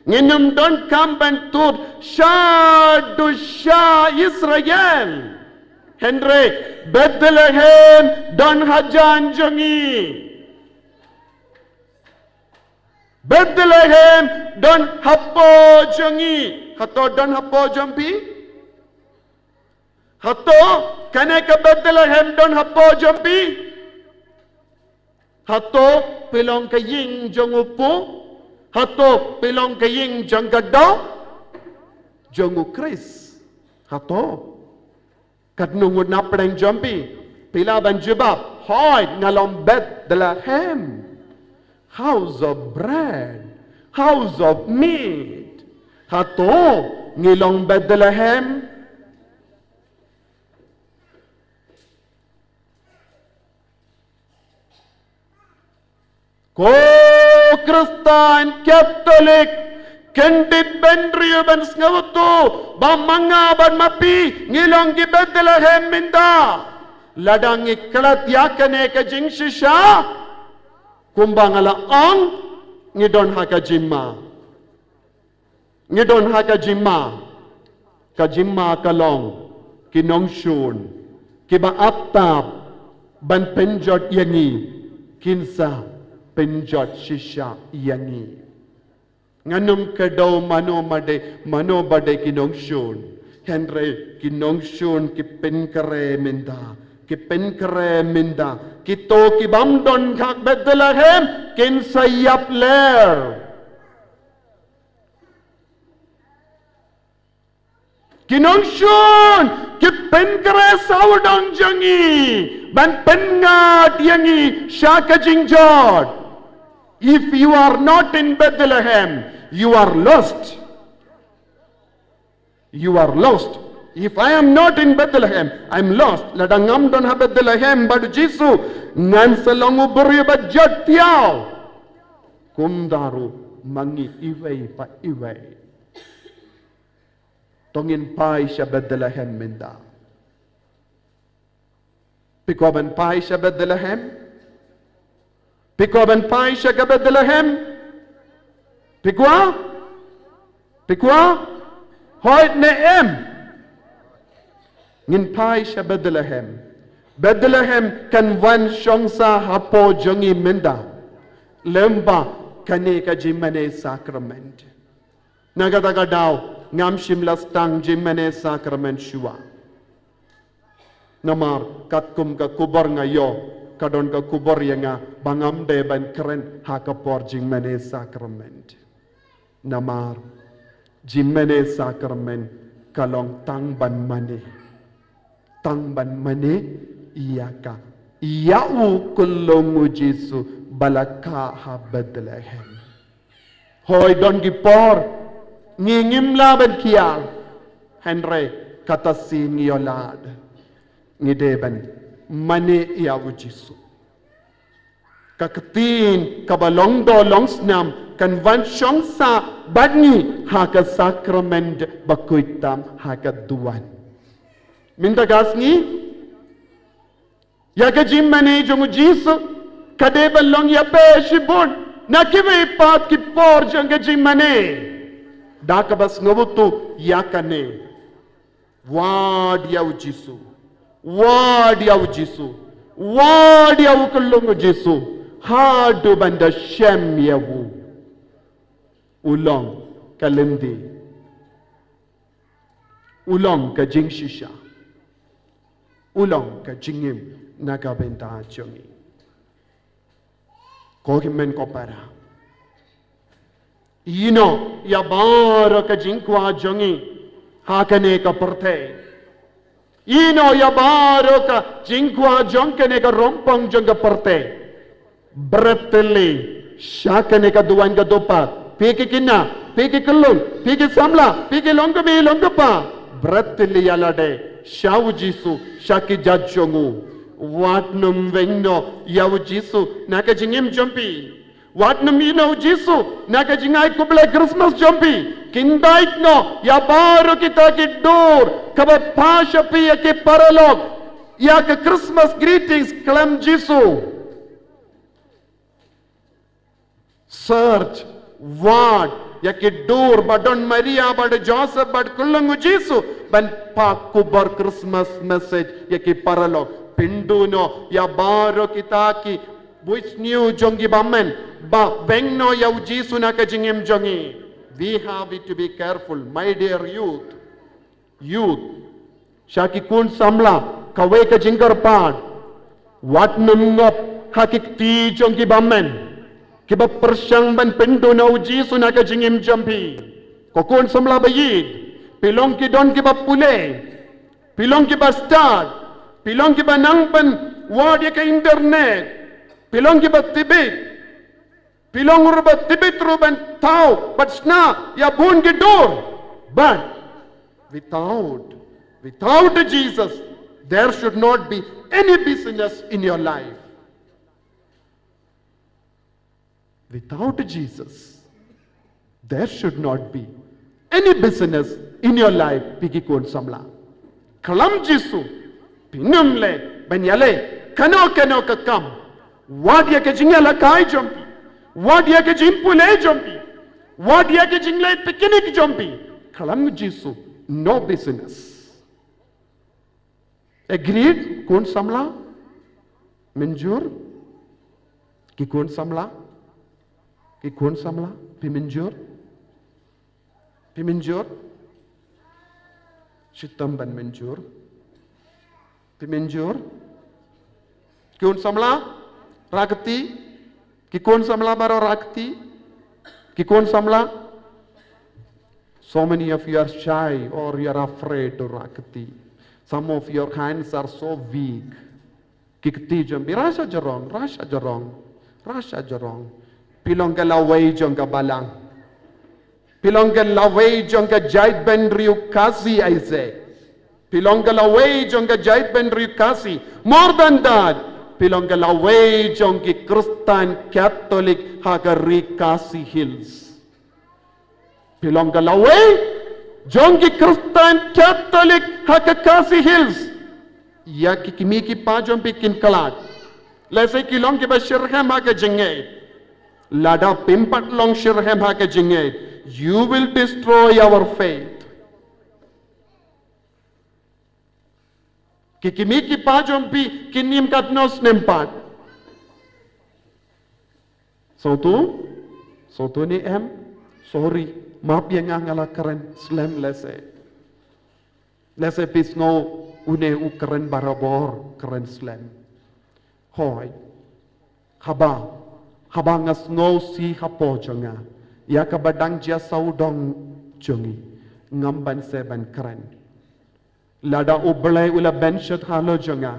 Ngim don kam ban tur shaduh sha Israel. Hynrei Bethlehem don hajan jong ngi. Bethlehem don hapoh jong ngi. Hato don hapoh jong phi? Hato kane ka Bethlehem don hapoh jong phi? Hato phi long ka ïing jong u kpu? Hato phi long ka ïing jong ka doh? Jong u Khrist. Hato? Katno ngut na pdeng jong phi? Phi lah ban jubab, "Hooid, nga long Bethlehem. House of bread, house of meat." Hato ngi long Bethlehem? Ko Khristan Katholik, kyndit bynriew ban sngewthuh ba ma nga bad ma phi ngi long ki Bethlehem mynta. Lada ngi klet ïa kane ka jingshisha, kumba nga la ong, ngi don ha ka jingma. Ngi don ha ka jingma. Ka jingma ka long, ki nongshun kiba ap tap ban pynjot ïa ngi, kin sa pynjot shisha ïa ngi. Ngan ym kdew mano ba dei, mano ba dei ki nongshun. Hynrei ki nongshun ki pynkhreh mynta. Ki pynkhreh mynta. Kito ki bym don ha Bethlehem kin sa ïap ler. Ki nongshun ki pynkhreh sawdong jong ngi ban pynngat ïa ngi sha ka jingjot. If you are not in Bethlehem, You are lost. You are lost. If I am not in Bethlehem, I am lost. Lada ngam don ha Bethlehem bad u Jisu, ngan sa long u briew ba jot thiaw. Kumta ruh ma ngi iwei pa iwei. To ngin phai sha Bethlehem mynta. Phi kwah ban phai sha Bethlehem? Phi kwah ban phai sha ka Bethlehem? Phi kwah? Phi kwah? Hooid ne em? Ngin phai sha Bethlehem. Bethlehem kan wan shong sah hapoh jong ngi mynta. Lymda kane ka jingmane sakrament. Na kata ka daw, ngam shym la sdang jingmane sakrament shuwa. Namar katkum ka khubor nga ïoh, ka don ka khubor ïa nga ba ngam dei ban kren ha ka por jingmane sakrament. Namar jingmane sakrament ka long tang ban mane. Tang ban mane ïa ka, ïa u khyllung u Jisu ba la kha ha Bethlehem. Hooid, don ki por ngi ngim lah ban khia, hynrei kata sien ngi ïoh lad. Ngi dei ban mane ïa u Jisu. Ka ktien kaba long doh long snam kan wan shong sah bad ngi ha ka sakrament ba khuid tam ha ka duwan. Mynta ka sngi, ïa ka jingmane jong u Jisu ka dei ban long ïa phi shibun na kiwei pat ki por jong ka jingmane. Da kaba sngewthuh ïa kane. Wad ïa u Jisu. Wad ïa u Jisu. Wad ïa u khyllung u Jisu. Haduh ban da shem ïa u. U long ka lynti. U long ka jingshisha. U long ka jingim na ka bynta jong ngi. Ko hynmen ko para. Ïehnoh ïa baroh ka jingkwah jong ngi ha kane ka pyrthei. Ïehnoh ïa baroh ka jingkwah jong kane ka rongpong jong ka pyrthei. Bret tylli sha kane ka duwan ka dupat. Phi ki khynnah, phi ki khyllung, phi ki samla, phi ki long kmie long kpa. Bret tylli ïa lade sha u Jisu, sha ki jait jong u. Wat nym weng noh ïa u Jisu na ka jingim jong phi. Wat nym ïehnoh u Jisu na ka jingai khublei Christmas jong phi. Kyntait noh ïa baroh kita ki dur kaba phah sha phi ïa ki paralok ïa ka Christmas greetings khlem Jisu. Search, wad ïa ki dur ba don Maria bad Joseph bad khyllung u Jisu ban phah khubor Christmas message ïa ki paralok. Pynduh noh ïa baroh kita ki buit sniew jong ki bymman ba weng noh ïa u Jisu na ka jingim jong ngi. We have it to be careful, my dear youth. Youth, sha ki khun samla, kawei ka jingkyrpad. Wat nym ngop ha ki kti jong ki bymman kiba pyrshang ban pynduh noh u Jisu na ka jingim jong phi. Ko khun samla ba ïeit, phi long ki don kiba pule, phi long kiba stad, phi long kiba nang ban wad ïa ka internet, phi long kiba tbit. Phi long ruh ba tbit ruh ban thaw bad shna ïa bun ki dur. But without, without Jesus, there should not be any business in your life. Without Jesus, there should not be any business in your life, phi ki khun samla. Khlem Jisu, phin ym leh ban ïaleh kano kano ka kam. Wad ïa ka jingïalehkai jong phi. Wad ïa ka jingpule jong phi. Wad ïa ka jingleit picnic jong phi. Khlem Jisu, no business. Agreed, khun samla? Mynjur? Ki khun samla? Ki khun samla? Phi mynjur? Phi mynjur? Shitom ban mynjur. Phi mynjur? Ki khun samla? Rah kti. Ki khun samla baroh rah kti. Ki khun samla. So many of you are shy or you are afraid to rah kti. Some of your hands are so weak. Ki kti jong phi, rah sha jrong, rah sha jrong, rah sha jrong. Phi long ka lawei jong ka balang. Phi long ka lawei jong ka jaitbynriew Khasi, I say. Phi long ka lawei jong ka jaitbynriew Khasi. More than that, phi long ka lawei jong ki Khristan Katholik ha ka ri Khasi Hills. Phi long ka lawei jong ki Khristan Katholik ha ka Khasi Hills. Ïa ki kmie ki kpa jong phi kin khlad. Lehse ki long kiba shitrhem ha ka jingngeit. Lada phim pat long shitrhem ha ka jingngeit, you will destroy our faith. Ki kmie ki kpa jong phi kin im katno snem pat? Sawtu, sawtu ne em? Sorry, map ïa nga, nga la kren slem lehse. Lehse phi sngew une u kren barabor, kren slem. Hooid. Haba, haba nga sngewsih hapoh jong nga ïa kaba dang jia sawdong jong ngi, ngam banse ban kren. Lada U Blei u la ban shit halor jong nga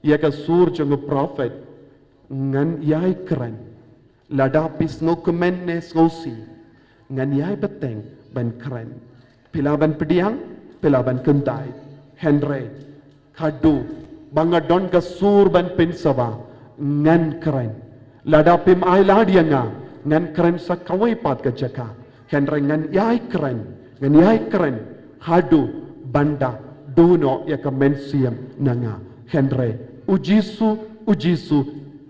ïa ka sur jong u prophet, ngan ïai kren. Lada phi sngewkmen ne sngewsih, ngan ïai bteng ban kren. Phi lah ban pdiang, phi lah ban kyntait. Hynrei haduh ba nga don ka sur ban pynsawa, ngan kren. Lada phim ailad ïa nga, ngan kren sa kawei pat ka jaka. Hynrei ngan ïai kren, ngan ïai kren haduh ban da duh noh ïa ka mynsiem na nga. Hynrei U Jisu, U Jisu,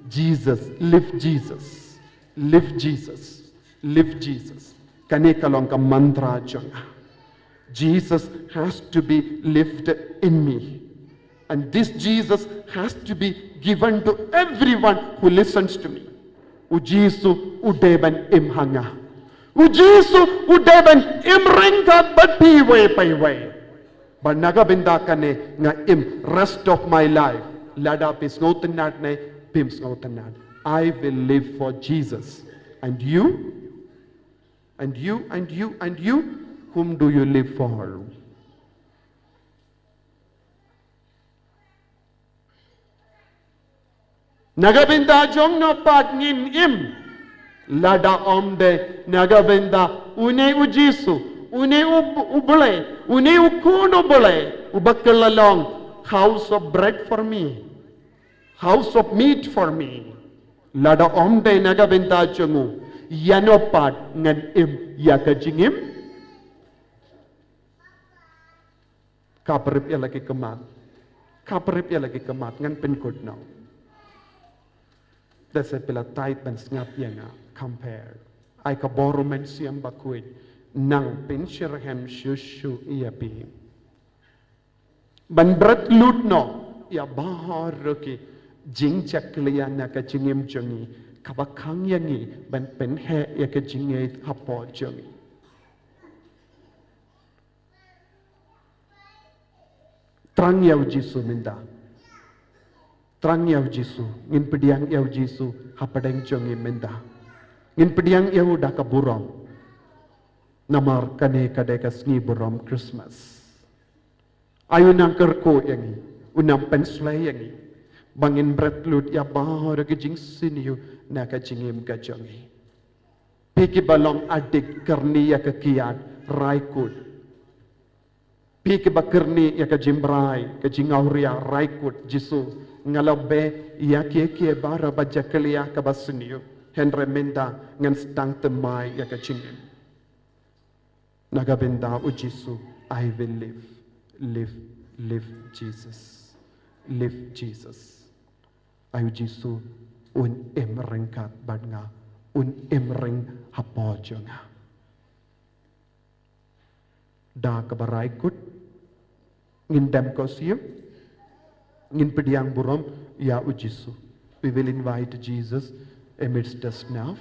Jesus, live Jesus, live Jesus, live Jesus. Kane ka long ka mantra jong nga. Jesus has to be lived in me. And this Jesus has to be given to everyone who listens to me. U Jisu u dei ban im ha nga. U Jisu u dei ban im ryngkat bad phi iwei pa iwei. Ba na ka bynta kane nga im rest of my life. Lada phi sngewtynnad ne phim sngewtynnad, I will live for Jesus. And you? And you, and you, and you, whom do you live for? Na ka bynta jong no pat ngin im? Lada ym dei na ka bynta une U Jisu, une U, U Blei, une U Khun U Blei, uba kylla long house of bread for me, house of meat for me. Lada ym dei na ka bynta jong u, ïa no pat ngan im ïa ka jingim? Khaphrip ïa la ki khmat. Khaphrip ïa la ki khmat, ngan pynkut noh. Te sa phi la tied ban sngap ïa nga, compare. Ai ka bor u Mynsiem Bakhuid nang pynshitrhem shuh shuh ïa phi. Ban bret lut noh ïa baroh ki jingjakhlia na ka jingim jong ngi, kaba khang ïa ngi ban pynheh ïa ka jingngeit hapoh jong ngi. Thrang ïa U Jisu mynta. Thrang ïa U Jisu. Ngin pdiang ïa U Jisu hapdeng jong ngi mynta. Ngin pdiang ïa u da ka burom. Namar kane ka dei ka sngi burom Christmas. Ai u nang kyrkhu ïa ngi, u nang pynshlei ïa ngi ba ngin bret lut ïa baroh ki jingsniew na ka jingim ka jong ngi. Phi kiba long adik, kyrni ïa ka kiad, rai kut. Phi kiba kyrni ïa ka jingbrai, ka jingawria, rai kut, Jisu, nga la beh ïa kiei kiei baroh ba jakhlia kaba sniew. Hynrei mynta ngan sdang thymmai ïa ka jingim. Na ka bynta U Jisu, I will live, live, live Jesus, live Jesus. Ai U Jisu un im ryngkat bad nga, un im ryngkat hapoh jong nga. Da kaba rai kut, ngin dem ko siew, ngin pdiang burom ïa U Jisu. We will invite Jesus amidst us now.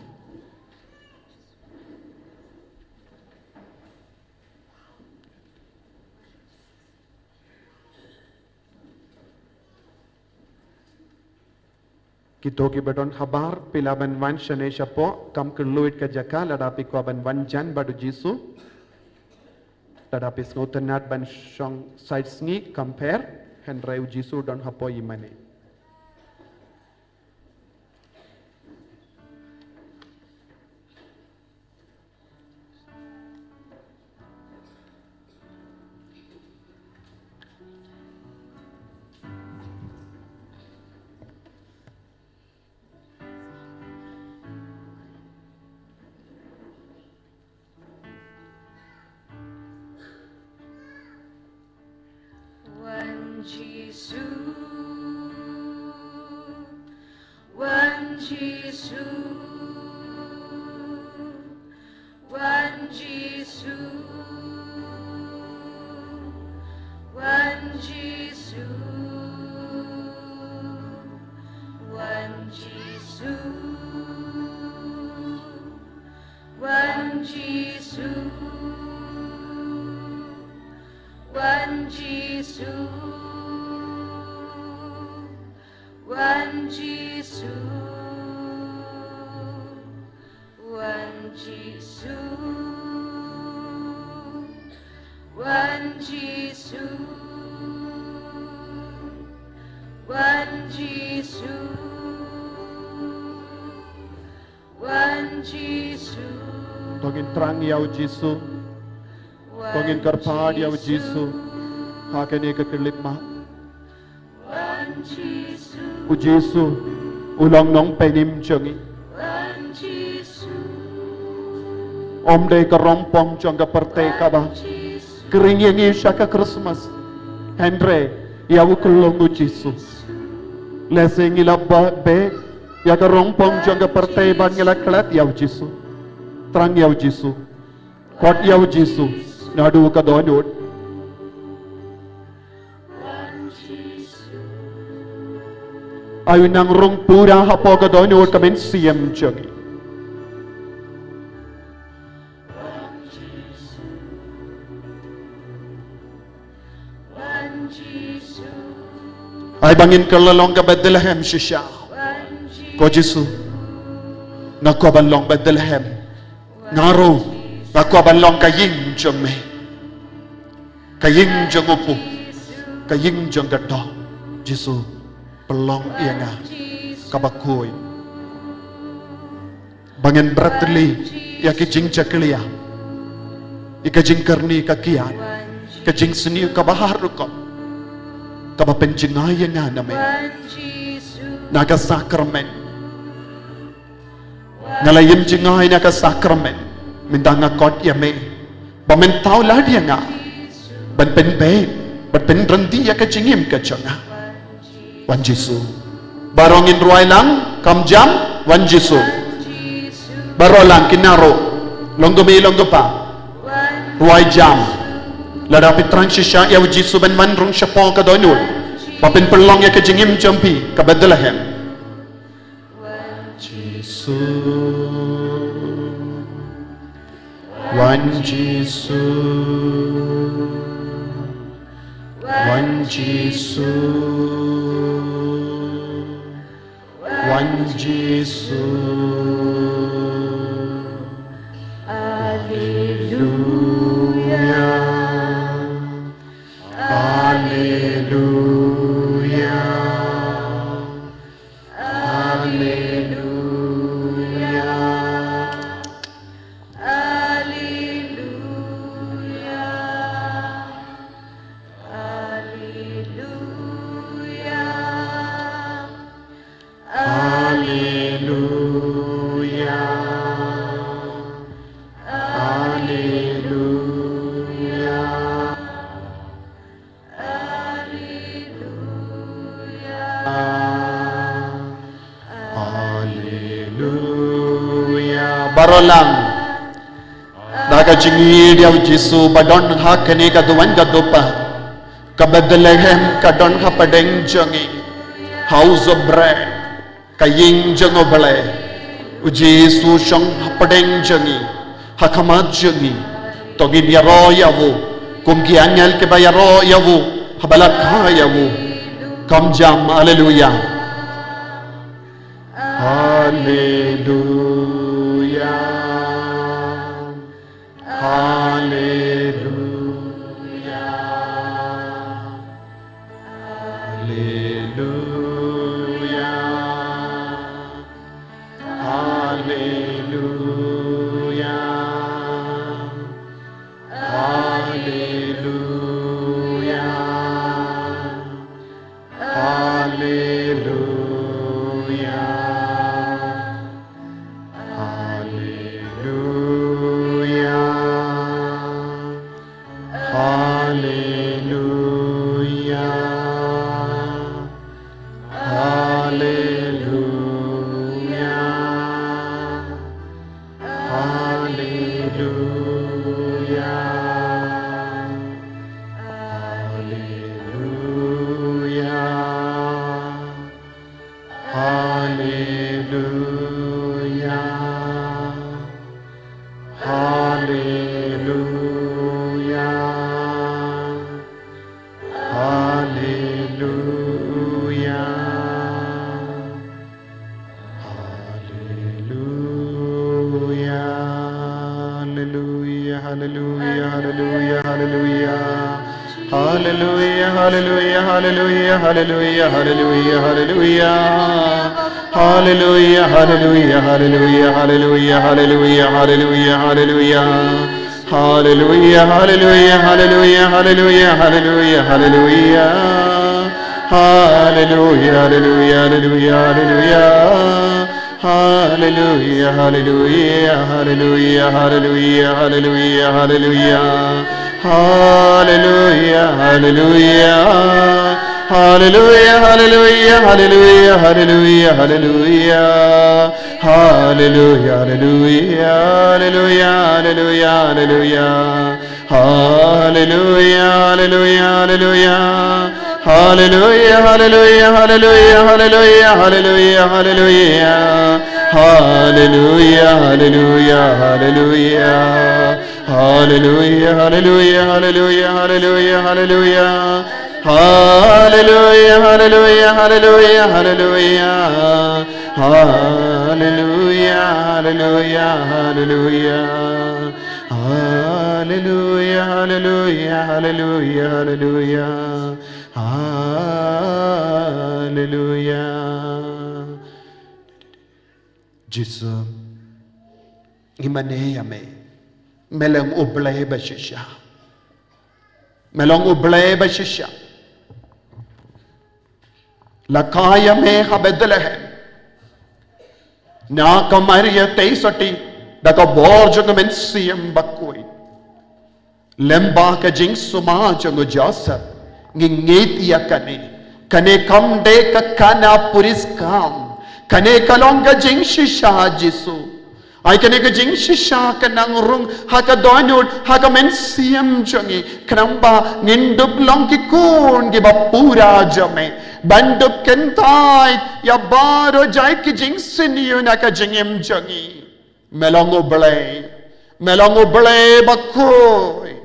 Kito kiba don khabar, phi lah ban wan shane shapoh, kam kylluid ka jaka, lada phi kwah ban wan jan bad U Jisu. Lada phi sngewtynnad ban shong side sngi, compare, hynrei U Jisu don hapoh ïa mane. Jisu, wan Jisu, wan Jisu, wan Jisu, wan Jisu, wan Jisu, wan Jisu, wan Jisu, wan Jisu, wan Jisu, wan Jisu, wan Jisu. To ngin thrang ïa u Jisu. To ngin kyrpad ïa u Jisu ha kane ka khyllipmat. U Jisu u long nongpynim jong ngi. Ym dei ka rongpong jong ka pyrthei kaba kyrpang ïa ngi sha ka Christmas. Hynrei ïa u kyrkhu u Jisu. Lehse ngi la beh ïa ka rongpong jong ka pyrthei bad ngi la klet ïa u Jisu. Thrang ïa u Jisu. Khot ïa u Jisu naduh ka dohnud. Ai u nang rung pura hapoh ka dohnud ka mynsiem jong ngi. Ai ba ngin kylla long ka Bethlehem shisha. Ko Jisu, nga kwah ban long Bethlehem. Nga ruh nga kwah ban long ka ïing jong me, ka ïing jong u pu, ka ïing jong ka doh. Jisu, pynlong ïa nga kaba khuid. Ba ngin bret ïa ki jingjakhlia, ïa ka jingkyrni ka kiad, ka jingsniew kaba har rukom, kaba pynjngai ïa nga na me na ka sakramen. Nga la ïeng jngai na ka sakramen, mynta nga khot ïa me ba men thaw lad ïa nga ban pynbeit, ban pynryndih ïa ka jingim ka jong nga. Wan Jisu. Baroh ngin rwai lang, kam jam, wan Jisu. Baroh lang, kynnoh ruh, long kmie long kpa, rwai jam. Lada phi thrang shisha ïa u Jisu ban wan rung shapoh ka dohnud, ba pynpynlong ïa ka jingim jong phi ka Bethlehem. Jisu, wan Jisu, wan Jisu, wan Jisu. Alleluia, alleluia. Alleluia. Alleluia. Alleluia. Alleluia. Alleluia. Alleluia. Baroh lang. Da ka jingïeit ïa u Jisu ba don ha kane ka duwan ka dupa. Ka Bethlehem ka don hapdeng jong ngi. House of bread. Ka ïing jong U Blei. U Jisu shong hapdeng jong ngi, ha khmat jong ngi. To ngin ïaroh ïa u kum ki angel kiba ïaroh ïa u haba la kha ïa u. Kam jam, alleluia. Alleluia. Alleluia. Alleluia. Alleluia. Alleluia. Alleluia. Alleluia. Alleluia. Hallelujah, hallelujah, hallelujah, hallelujah, hallelujah, hallelujah. Hallelujah, hallelujah, hallelujah, hallelujah, hallelujah, hallelujah, hallelujah. Hallelujah, hallelujah, hallelujah, hallelujah, hallelujah, hallelujah. Hallelujah, hallelujah, hallelujah, hallelujah. Hallelujah, hallelujah, hallelujah, hallelujah, hallelujah, hallelujah. Hallelujah, hallelujah. Hallelujah, hallelujah, hallelujah, hallelujah, hallelujah. Hallelujah, hallelujah, hallelujah, hallelujah, hallelujah. Hallelujah, hallelujah, hallelujah. Hallelujah, hallelujah, hallelujah, hallelujah, hallelujah, hallelujah. Hallelujah, hallelujah, hallelujah. Hallelujah, hallelujah, hallelujah, hallelujah, hallelujah. Hallelujah, hallelujah, hallelujah, hallelujah. Hallelujah, hallelujah, hallelujah. Hallelujah, hallelujah, hallelujah, hallelujah. Hallelujah. Jisu, ngi mane ïa me. Me long U Blei ba shisha. Me long U Blei ba shisha. La kha ïa me ha Bethlehem. Na ka Maria tei sati, da ka bor jong ka Mynsiem Bakhuid. Lem bad ka jingsumar jong u Joseph, ngi ngeit ïa kane. Kane kam dei ka khana puri skhem. Kane ka long ka jingshisha Jisu. Ai kane ka jingshisha ka nang rung ha ka dohnud, ha ka mynsiem jong ngi. Khnang ba ngin dup long ki khun kiba pura jong me. Ban dup kyntait ïa baroh jait ki jingsniew na ka jingim jong ngi. Me long U Blei. Me long U Blei bakhuid.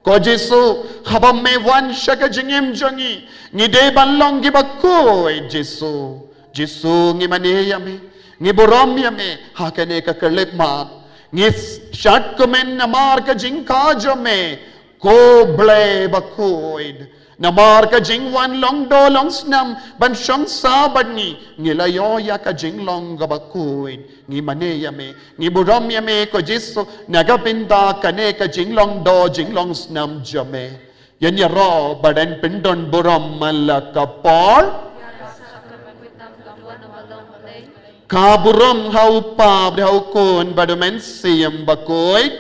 Ko Jisu, haba me wan sha ka jingim jong ngi, ngi dei ban long kiba khuid, Jisu. Jisu, ngi mane ïa me. Ngi burom ïa me ha kane ka khyllipmat. Ngi shad kumne namar ka jingkha jong me, ko Blei bakhuid. Namar ka jingwan long doh long snam ban shong sah bad ngi, ngi la ïoh ïa ka jinglong kaba khuid. Ngi mane ïa me, ngi burom ïa me ko Jisu, na ka bynta kane ka jinglong doh jinglong snam jong me. Ïa ngi ïaroh bad yn pyndon burom man la ka por. Ka burom ha U Kpa bad ha U Khun bad U Mynsiem Bakhuid.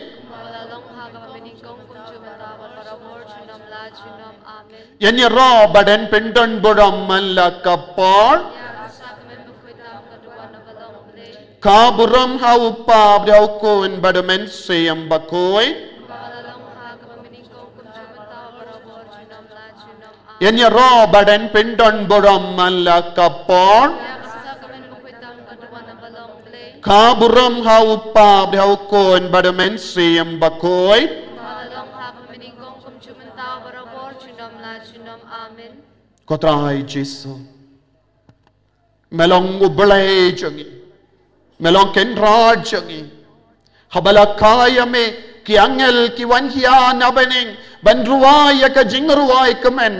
Ïa ngi ïaroh bad yn pyndon burom man la ka por. Ka burom ha U Kpa bad ha U Khun bad U Mynsiem Bakhuid. Ïa ngi ïaroh bad yn pyndon burom man la ka por. Ka burom ha U Kpa bad ha U Khun bad U Mynsiem Bakhuid. Ko Trai Jisu. Me long U Blei jong ngi. Me long Kynrad jong ngi. Haba la kha ïa me, ki angel ki wan hiar na bneng ban rwai ïa ka jingrwai kmen.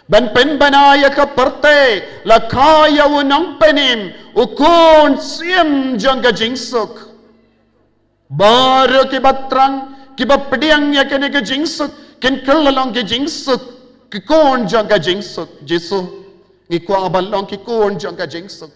Ban pynbna ïa ka pyrthei, la kha ïa u Nongpynim, U Khun Siem jong ka jingsuk. Baroh kiba thrang, kiba pdiang ïa kane ka jingsuk, kin kylla long ki jingsuk, ki khun jong ka jingsuk. Jisu, ngi kwah ban long ki khun jong ka jingsuk.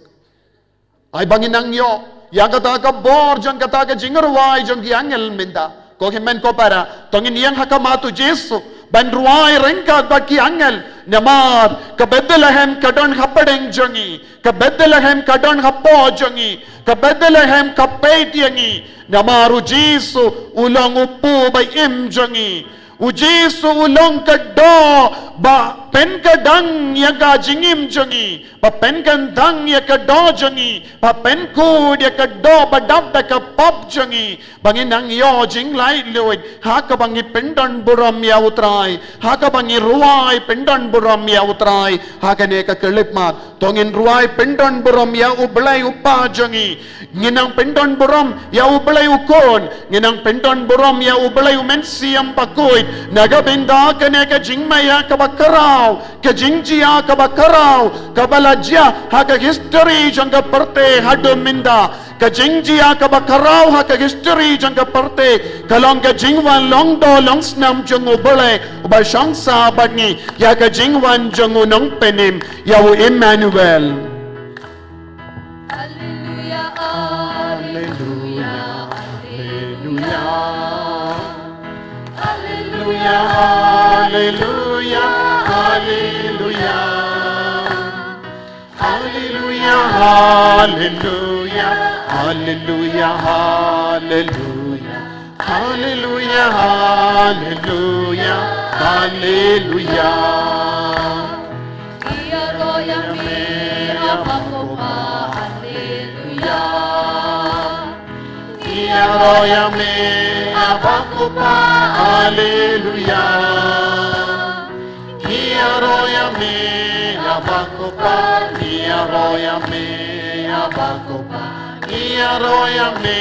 Ai ba ngin nang ïoh ïa kata ka bor jong kata ka jingrwai jong ki angel mynta. Ko hynmen ko para, to ngin ïeng ha khmat U Jisu ban rwai ryngkat bad ki angel. Namar ka Bethlehem ka don hapdeng jong ngi. Ka Bethlehem ka don hapoh jong ngi. Ka Bethlehem ka peit ïa ngi. Namar U Jisu u long U Kpu ba im jong ngi. U Jisu u long ka doh ba pynkyndang ïa ka jingim jong ngi. Ba pynkyndang ïa ka doh jong ngi. Ba pynkhuid ïa ka doh ba dap da ka pop jong ngi. Ba ngin nang ïoh jinglaitluid ha kaba ngi pyndon burom ïa U Trai, ha kaba ngi rwai pyndon burom ïa U Trai ha kane ka khyllipmat. To ngin rwai pyndon burom ïa U Blei U Kpa jong ngi. Ngin nang pyndon burom ïa U Blei U Khun. Ngin nang pyndon burom ïa U Blei U Mynsiem Bakhuid. Na ka bynta kane ka jingmaïa kaba khraw, ka jingjia kaba khraw, kaba la jia ha ka history jong ka pyrthei haduh mynta. Ka jingjia kaba khraw ha ka history jong ka pyrthei ka long ka jingwan long doh long snam jong U Blei uba shong sah bad ngi, ïa ka jingwan jong U Nongpynim, ïa U Emmanuel. Alleluia, alleluia, alleluia. Alleluia, alleluia, alleluia. Alleluia, alleluia, alleluia, alleluia. Alleluia, alleluia, alleluia. Ïaroh ïa me, Abba Kpa, alleluia. Ïaroh ïa me, Abba Kpa, alleluia. Ïaroh ïa me, Abba Kpa, ïaroh ïa me, Abba Kpa. Ïaroh ïa me,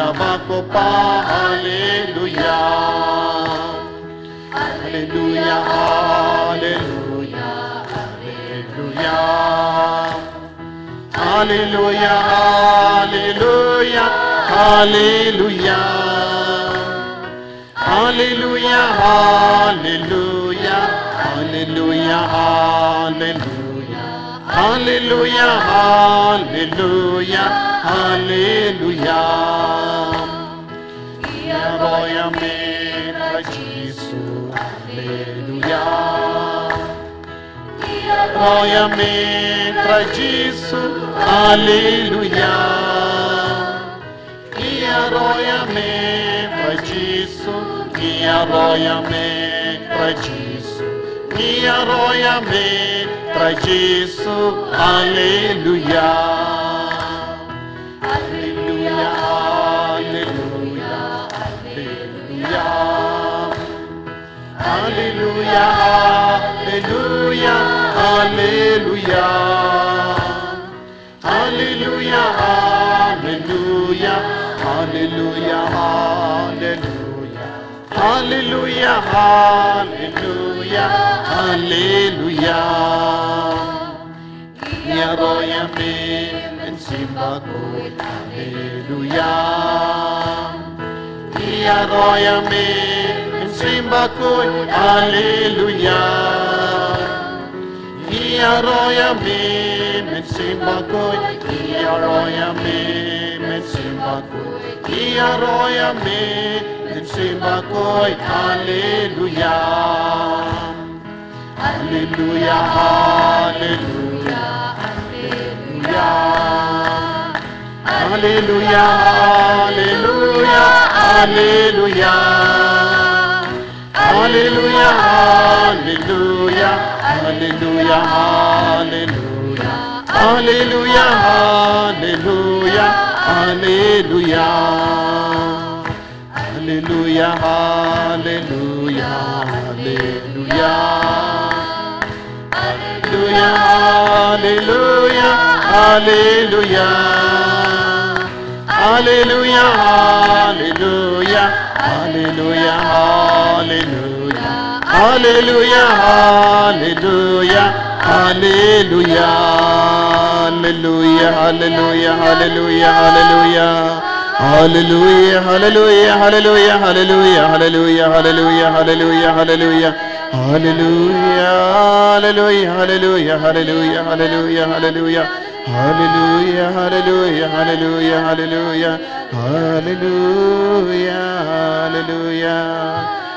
Abba Kpa, alleluia. Alleluia, alleluia, alleluia. Alleluia, alleluia, alleluia. Alleluia, alleluia, alleluia, alleluia. Alleluia, alleluia, alleluia. Ïaroh ïa me, Trai Jisu, alleluia. Ïaroh ïa me, Trai Jisu, alleluia. Ïaroh ïa me, Trai Jisu, ïaroh ïa me, Trai Jisu, ïaroh ïa me, Trai Jisu, alleluia. Alleluia, alleluia, alleluia. Alleluia, alleluia, alleluia. Alleluia, alleluia, alleluia, alleluia. Alleluia, alleluia, alleluia. Ïaroh ïa me, Mynsiem Bakhuid, alleluia. Ïaroh ïa me, Mynsiem Bakhuid, alleluia. Ïaroh ïa me, Mynsiem Bakhuid, ïaroh ïa me, Mynsiem Bakhuid, ïaroh ïa me, Mynsiem Bakhuid, alleluia. Alleluia, alleluia, alleluia. Alleluia, alleluia, alleluia. Alleluia, alleluia, alleluia, alleluia. Alleluia, alleluia, alleluia. Alleluia, alleluia, alleluia. Alleluia, alleluia, alleluia. Alleluia, alleluia, alleluia, alleluia. Alleluia, alleluia, alleluia. Alleluia, alleluia, alleluia, alleluia. Alleluia, alleluia, alleluia, alleluia, alleluia, alleluia, alleluia, alleluia. Alleluia, alleluia, alleluia, alleluia, alleluia, alleluia. Alleluia, alleluia, alleluia, alleluia, alleluia. Alleluia, alleluia.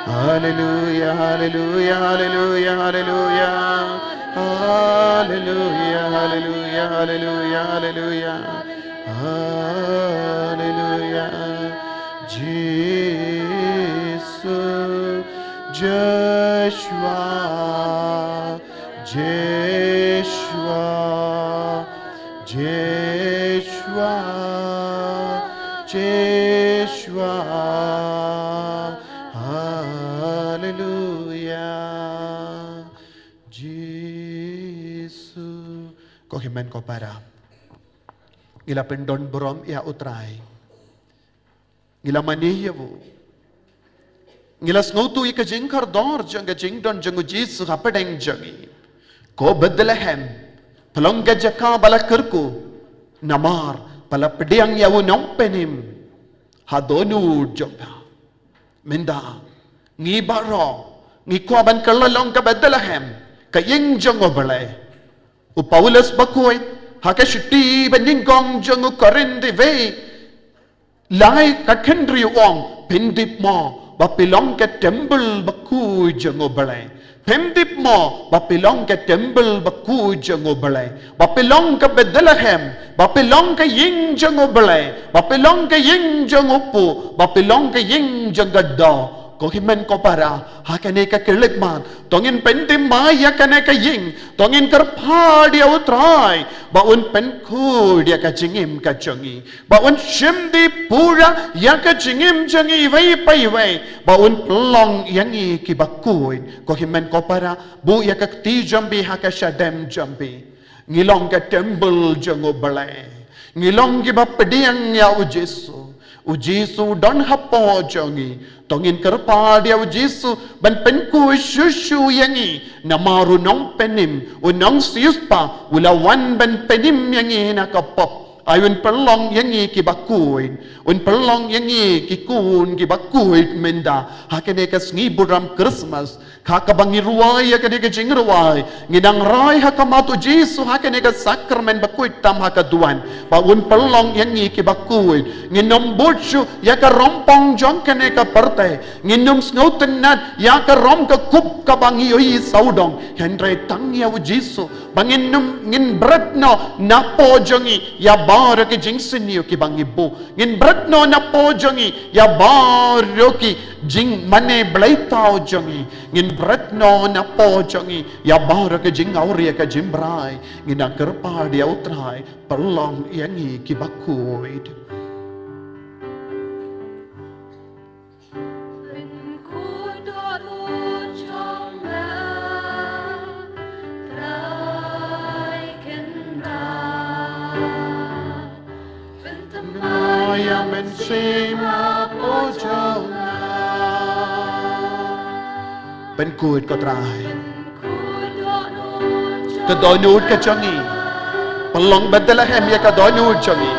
Alleluia, alleluia, alleluia, alleluia. Alleluia, alleluia, alleluia, alleluia. Alleluia. Jisu, Jeshua, Jeshua, Jeshua, Jeshua. Alleluia. Jisu. Ko hynmen ko para, ngi la pyndon burom ïa U Trai. Ngi la mane ïa u. Ngi la sngewthuh ïa ka jingkordor jong ka jingdon jong u Jisu hapdeng jong ngi. Ko Bethlehem, pynlong ka jaka ba la kyrkhu, namar ba la pdiang ïa u nongpynim ha dohnud jong pha. Mynta ngi baroh ngi kwah ban kylla long ka Bethlehem, ka ïing jong U Blei. U Paulus bakhuid ha ka shithi banyngkong jong u Korinth, wei lai ka khyndri u ong, pyndep mo ba phi long ka templ bakhuid jong U Blei. Pyndep mo ba phi long ka templ bakhuid jong U Blei, ba phi long ka Bethlehem, ba phi long ka ïing jong U Blei, ba phi long ka ïing jong u Kpu, ba phi long ka ïing jong ka doh. Ko hynmen ko para, ha kane ka khyllipmat, to ngin pynthymmai ïa kane ka ïing, to ngin kyrpad ïa U Trai ba un pynkhuid ïa ka jingim ka jong ngi, ba un shim dih pura ïa ka jingim jong ngi iwei pa iwei, ba un pynlong ïa ngi kiba khuid. Ko hynmen ko para, buh ïa ka kti jong phi ha ka shadem jong phi. Ngi long ka templ jong U Blei. Ngi long kiba pdiang ïa u Jisu. U Jisu u don hapoh jong ngi. To ngin kyrpad ïa u Jisu ban pynkhuid shuh shuh ïa ngi, namar u nongpynim, u nongsiewspah u la wan ban pynim ïa ngi na ka pop. Ai un pynlong ïa ngi kiba khuid, un pynlong ïa ngi ki khun kiba khuid mynta ha kane ka sngi burom Christmas. Ha kaba ngi rwai ïa kane ka jingrwai, ngi nang rai ha khmat u Jisu ha kane ka sakramen ba khuid tam ha ka duwan, ba un pynlong ïa ngi kiba khuid. Ngin ym bud shuh ïa ka rympong jong kane ka pyrthei, ngin ym sngewtynnad ïa ka rom ka kup kaba ngi ïohi sawdong, hynrei tang ïa u Jisu. Ba ngin ym, ngin bret noh napoh jong ngi ïa baroh ki jingsniew kiba ngi buh. Ngin bret noh napoh jong ngi ïa baroh ki jingmane blei thaw jong ngi. Ngin bret noh napoh jong ngi ïa baroh ki jingawria ka jingbrai. Ngin nang kyrpad ïa u Trai pynlong ïa ngi kiba khuid. Ïa mynsiem hapoh jong nga. Pynkhuid ko Trai ka dohnud ka jong ngi. Pynlong Bethlehem ïa ka dohnud jong ngi.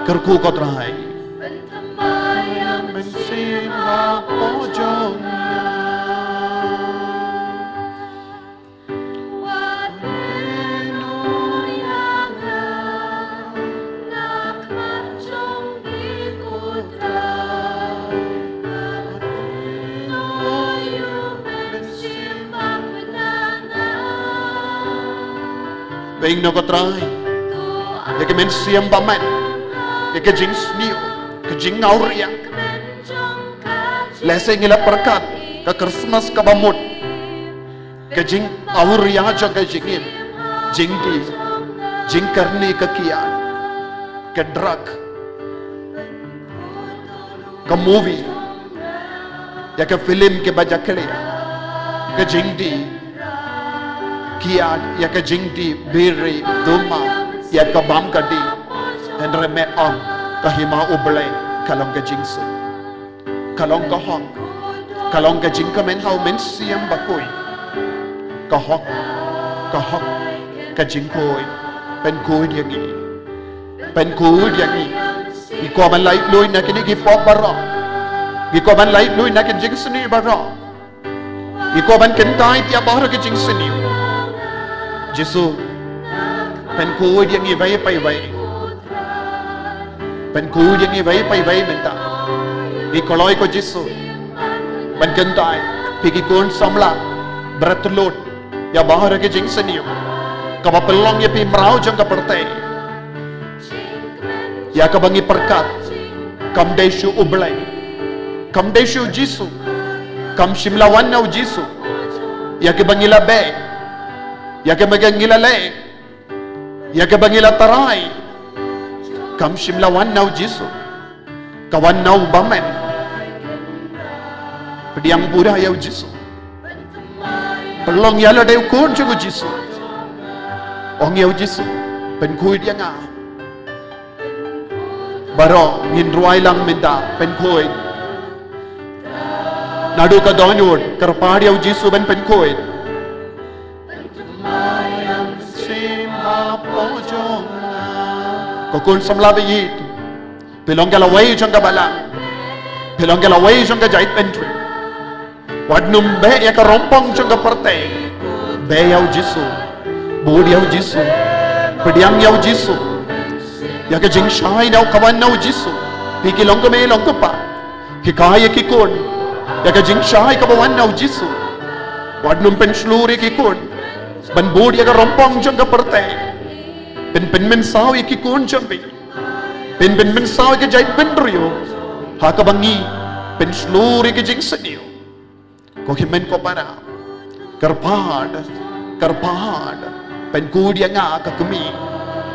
Kyrkhu ko Trai. Ïa mynsiem hapoh jong nga. Pynïeng noh ko Trai ïa ka mynsiem ba met, ïa ka jingsniew, ka jingawria. Lehse ngi la pyrkhat ka Christmas kaba mut, ka jingawria jong ka jingim, jingdih, jingkyrni ka kiad, ka drug, ka movie, ïa ka film kiba jakhlia, ka jingdih kiad, ïa ka jingdih biri, duma, ïa ka bam ka dih. Hynrei me ong, ka hima U Blei ka long ka jingsuk. Ka long ka hok, ka long ka jingkmen ha u Mynsiem Bakhuid. Ka hok, ka hok, ka jingkhuid. Pynkhuid ïa ngi, pynkhuid ïa ngi. Ngi kwah ban laitluid na kine ki pop baroh. Ngi kwah ban laitluid na ki jingsniew baroh. Ngi kwah ban kyntait ïa baroh ki jingsniew. Jisu, pynkhuid ïa ngi iwei pa iwei. Pynkhuid ïa ngi iwei pa iwei mynta. Ngi kloi ko Jisu ban kyntait, phi ki khun samla, bret lut ïa baroh ki jingsniew kaba pynlong ïa phi mraw jong ka pyrthei. Ïa kaba ngi pyrkhat kam dei shuh U Blei, kam dei shuh Jisu, kam shym la wan na u Jisu. Ïa kaba ngi la beh, ïa kaba ngi la leh, ïa kaba ngi la trai, kam shym la wan na u Jisu. Ka wan na u bymman. Pdiang pura ïa u Jisu. Pynlong ïa lade u khun jong u Jisu. Ong ïa u Jisu, pynkhuid ïa nga. Baroh ngin rwai lang mynta, pynkhuid. Naduh ka dohnud, kyrpad ïa u Jisu ban pynkhuid. Ko khun samla ba ïeit, phi long ka lawei jong ka balang, phi long ka lawei jong ka jaitbynriew. Wat nym beh ïa ka rympong jong ka pyrthei. Beh ïa u Jisu. Bud ïa u Jisu. Pdiang ïa u Jisu. Ïa ka jingshai na u kaba wan na u Jisu. Phi ki long kmie long kpa, hikai ïa ki khun ïa ka jingshai kaba wan na u Jisu. Wat nym pynshlur ïa ki khun ban bud ïa ka rympong jong ka pyrthei. Pyn, pynmynsaw ïa ki khun jong phi. Pyn, pynmynsaw ïa ka jaitbynriew ha kaba ngi pynshlur ïa ka jingsniew. Ko hynmen ko para, kyrpad, kyrpad, pynkhuid ïa nga ka kmie,